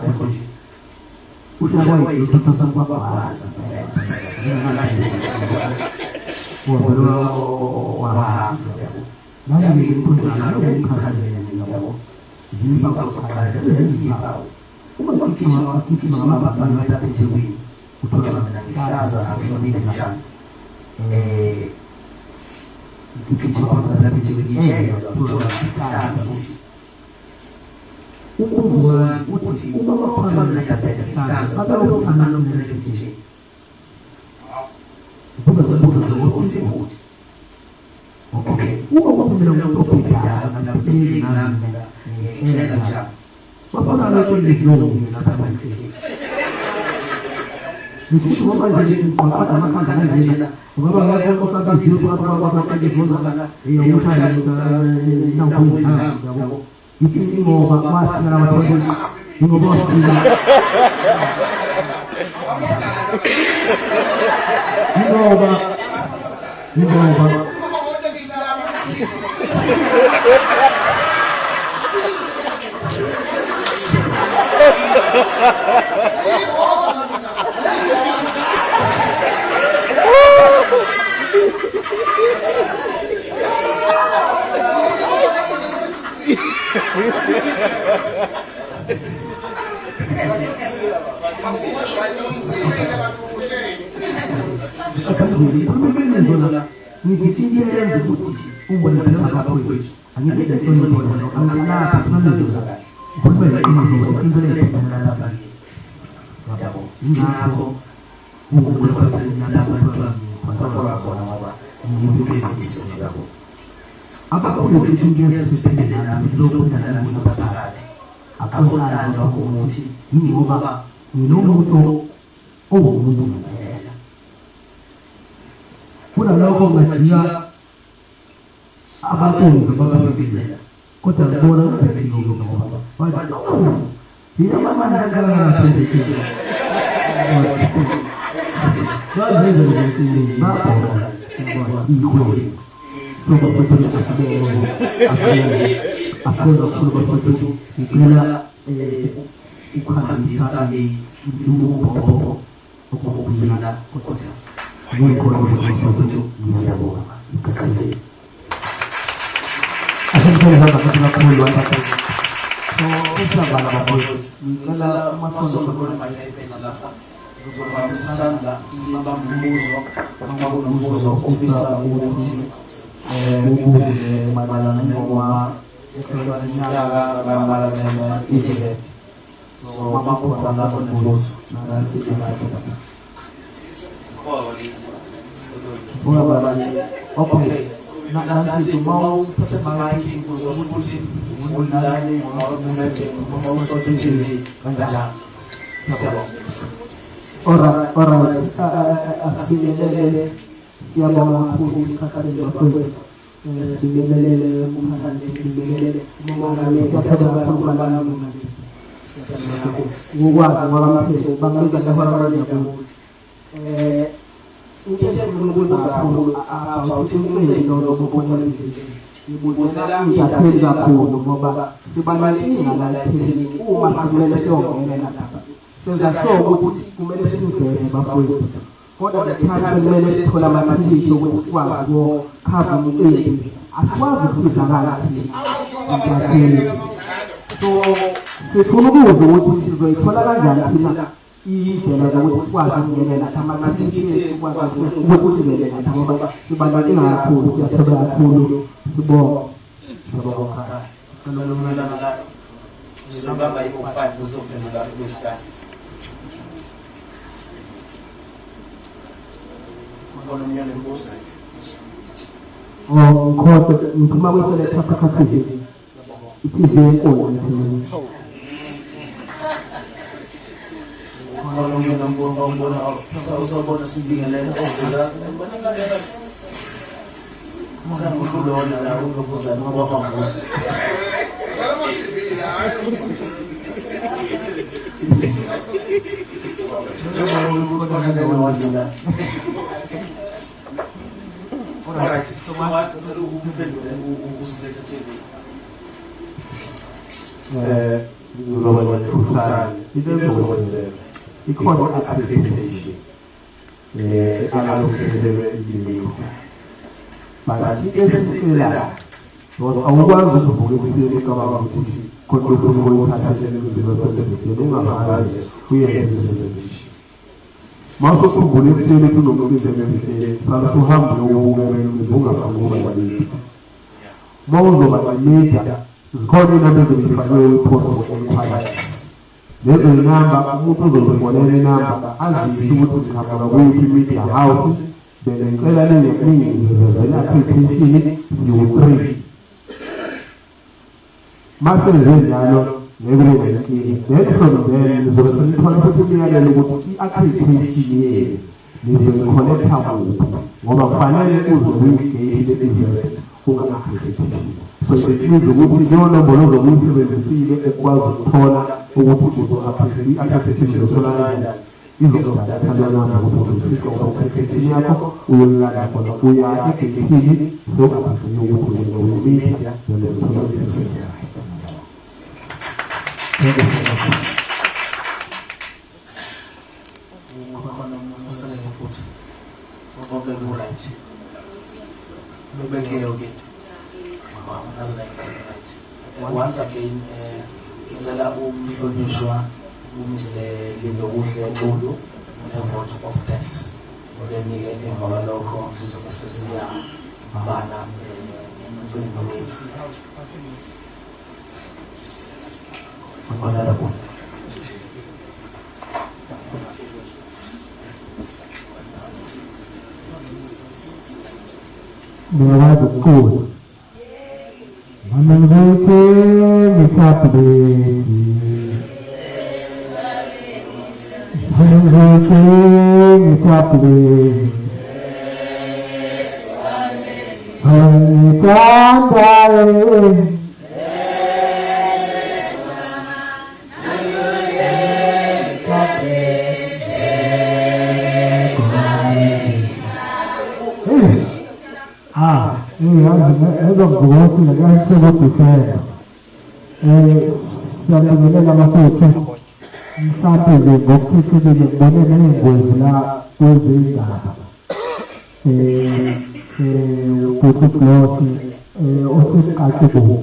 Indlela zokuthi sikwazi ukungenela amathikithi sikwazi ukuthi singene ngoba sibaluleke kakhulu, siyathobeka kakhulu, sibonga. Siyabonga. Ngizobamba i-05 kuzophendula kwesikhathi. Khona omunye onembuzo? Oh, ngikhohlwe ngiphuma kwi-Select Africa TV. I-TV enkulu eThekwini. Khona omunye onembuzo ombona usawubona sibingelele ovela Mhlawumbe la ulokuza noma kwamambuzi. Alright, ngicela ukuphendule uSelector TV. Ngizoba nethusane into ezokwenzeka ikhona i-accreditation alokhethelwe imedia, but into esiyicelayo, because awukwazi ukuvuka ekuseni ucabanga ukuthi khona ufuna ukuyithatha emcimbini wasemdeni ungakaze uyenze presentation. Mase usukhumbula ekuseni kunomcimbi ememhleni, sase uhambe uyowubukela umcimbi ungafuni ukuba media. Uma uzoba ne-media, zikhona iy'namba ezobe zifakiwe kwi-post for enquiry. Lezo zinamba umuntu uzozifonela inamba azisho ukuthi ngiqhamuka kuyiphi media house, bengicela ningivezele i-application siwu-3. Mase njalo ngeke kube nenkinga. Then from there nizobe senithola futhi umyalelo ukuthi i-accreditation yenu nizoyi-connecta kuphi, ngoba kufanele uze kwi-gate le-event unga-accredited. So it means ukuthi leyo nombolo ozobe uyisebenzisile ukwazi ukuthola ukuthi i-accreditation uzothola kanjani, izokudatha leyo namba ukuthi uzofika u-accreditation yakho uyoyilanda khona, uya egeyithini so-approve ukuthi wena uyi-media then uzothola i-access yakho. Thank you so much. Khona umuntu osele ngephutha. Konke ku-right. Kubeke yonke into. Wow, ngaze right. Once again, ngicela umhlonishwa uMr Lindokuhle Xulu ne-vote of thanks. Then-ke emva kwalokho sizobe sesiyabala umcimbi wethu. Honorable. Ngiyakwazi ukucula. Mama ngiphethe ithabhulethi. Mama ngiphethe ithabhulethi. Ngithanda. Ah, yazi ezongibosile kahle Disemba. Siyabingelela bafethu. Mhlawumbe nje ngokukhethekile ngibone ney'ngozi la kwezindaba. Ubhuti Gloss oseqaqe bo.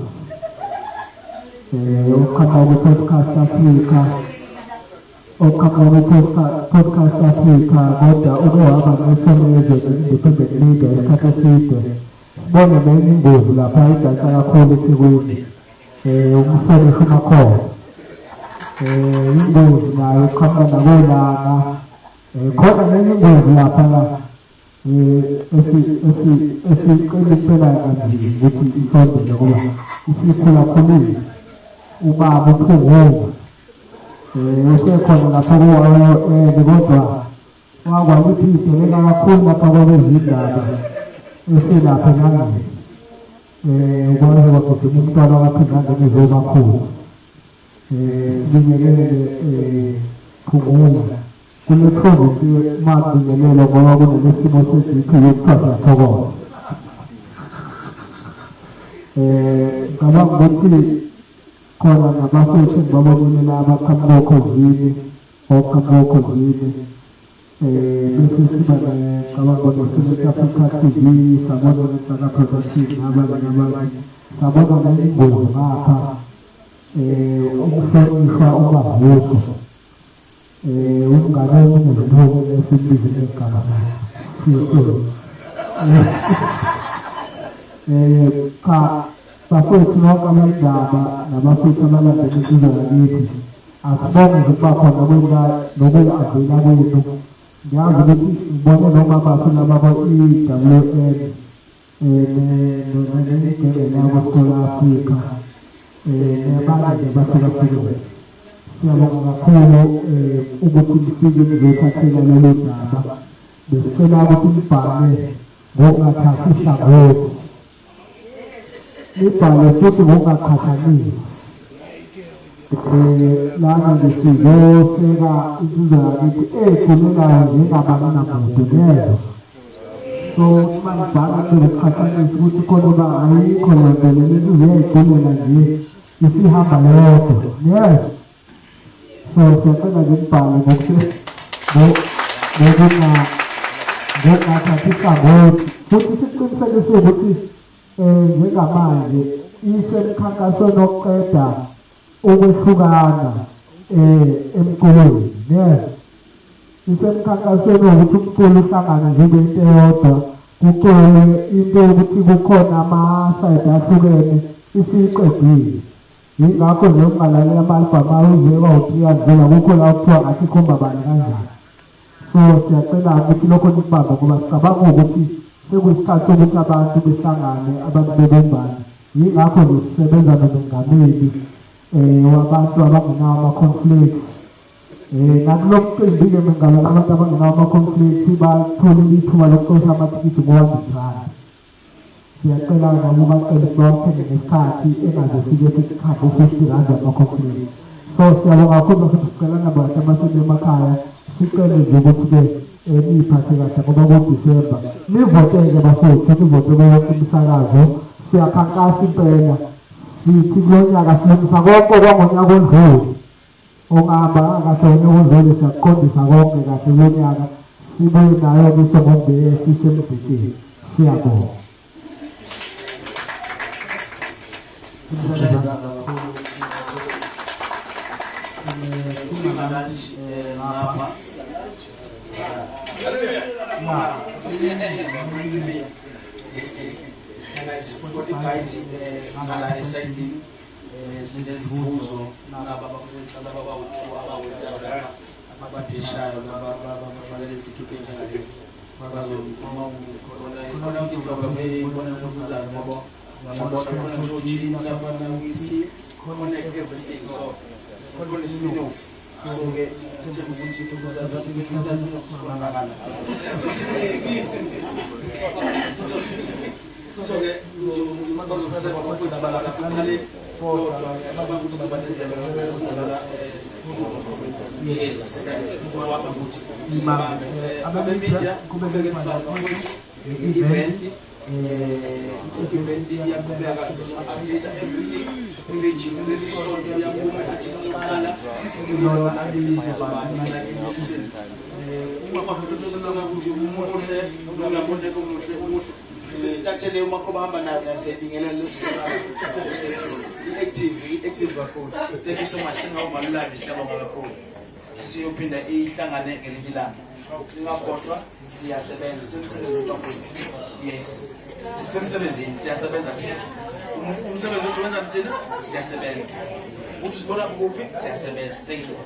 Oqhamuka ku-Podcast Africa. Oqhamuka ku-Podcast Africa kodwa uke waba neSolezwe ne-Independent Media isikhathi eside. Sibone nenye ingozi lapha idayisa kakhulu eThekwini. Umhlonishwa uMakhona. Ingozi nayo iqhamuka nakolanga. Khona nenye ingozi lapha la esicela impela kanzima ukuthi isondele ngoba isikhula khulile. Ubaba uPhungula. Usekhona lapha kuwo kodwa wakwakuthi ibhekeka kakhulu lapha kwabezindaba eselapha elangeni. Ukwazi kwagijima umntwana waphinde ngezobakhulu. Sibingelele Phungula. Kule province makubingelelwa ngoba kunesimo se-BP yokuthiwa siyathokoza. Ngicabanga ukuthi khona nabafethu engibabonile la abaqhamuka oKhozini, oqhamuka oKhozini. Bese siba ngicabanga no-South Africa TV, sabona neNhlaka Production nabanye nabanye. Sabona nengozi ngapha umhlonishwa uMavuso. Umngane omunye nje esimbize ngegama cha bafowethu bonke abendaba nabafowethu abalandela insizwa yakithi asibonge nje ukuba khona kwenu nokuhambela kwenu. Ngiyazi ukuthi ngibone noma bafuna bakwa-E_W_N negenge labo Afrika nabanye nje abahlukahlukene. Siyabonga kakhulu ukuthi nifike nizothathela lolu daba. Besicela ukuthi nibhale ngokungathathi hlangothi, nibhale futhi ngokungaqhathanisi. Lana nje sizoseka insizwa yakithi ekhulelayo njengabani namuntu ngezwa. So uma ngibhala kuzoqhathanisa ukuthi khona uba ayikho lento le insizwa iyayigculela nje isihamba yodwa. Yes. So siyacela nje nibhale ngokungathathi hlangothi futhi siqinisekise ukuthi njengamanje isemkhankasweni wokuqeda ukwehlukana emculweni. Yes. Isemkhankasweni wokuthi umculo uhlangane njengento eyodwa, kuculwe into yokuthi kukhona ama-side ahlukene isiyiqedile. Yingakho nje ungalalela ama-albhamu ayo uze kwawu-three adlula kukho la okuthiwa ngathi ikhomba bani kanjani. So siyacela ukuthi lokho nikubambe ngoba sicabanga ukuthi sekuyisikhathi sokuthi abantu behlangane, abantu bebumbane. Yingakho nje sisebenza nomengameli wabantu abangenawo ama-conflicts. Nakulo mcimbi-ke mengameli abantu abangenawo ama-conflicts batholile ithuba lokucosha amathikithi ngo-hundred rand. Siyacela noma ubacele ukuthi bawathenge ngesikhathi engaze sike sesihambe u-fifty rand ama-conflicts. So siyabonga kakhulu bafethu, sicela nabantu abasemakhaya sicele nje ukuthi-ke niyiphathe kahle ngoba kuDisemba. Nivote-ke bafowethu, nivote kuyo yonke imisakazo. Siyakhankasa impela, sithi kulo nyaka silungisa konke okwangonyaka odlule. Ongahamba kahle wena odlule siyakuqondisa konke kahle kulo nyaka. Sibuye nayo-ke isongombe sisemdikini. Siyabonga. Sizishayizana kakhulu. Lunch ngapha. Ngala esayidini sineziphuzo naba abafowethu laba abawu-two abawetayo lapha abadishayo laba abafakele izikhipha enjengalezi bazokhona khona khona lokuzayo ngoba ngiyabona khona ngisho gin lapha whisky khona everything so khona isinofu. So ke ngithemba ukuthi kuzobonakala. So ke bazoseba bafowethu balapha kodwa ngiyacabanga ukuthi kuzoba nendlela yokudlala. Yes, wabamba ukuthi sibambe abemedia kubeke bafowethu i-event i-event iyaqhubeka update everything kulejini leli sonto liyaphuma athi lokuqala lona lizoba umuhle umuhle umuhle tathele umakhoba hamba nayo siyabingelela leso i-active i-active kakhulu. Thank you so much. Singawuvala live, siyabonga kakhulu. Siyophinda ihlangane ngelinye ilanga. Ungakhohlwa siyasebenza sisemsebenzini kakhulu. Yes, sisemsebenzini, siyasebenza thina. Umsebenzi wethu wenza thina siyasebenza. Uthi sibona kuphi siyasebenza. Thank you.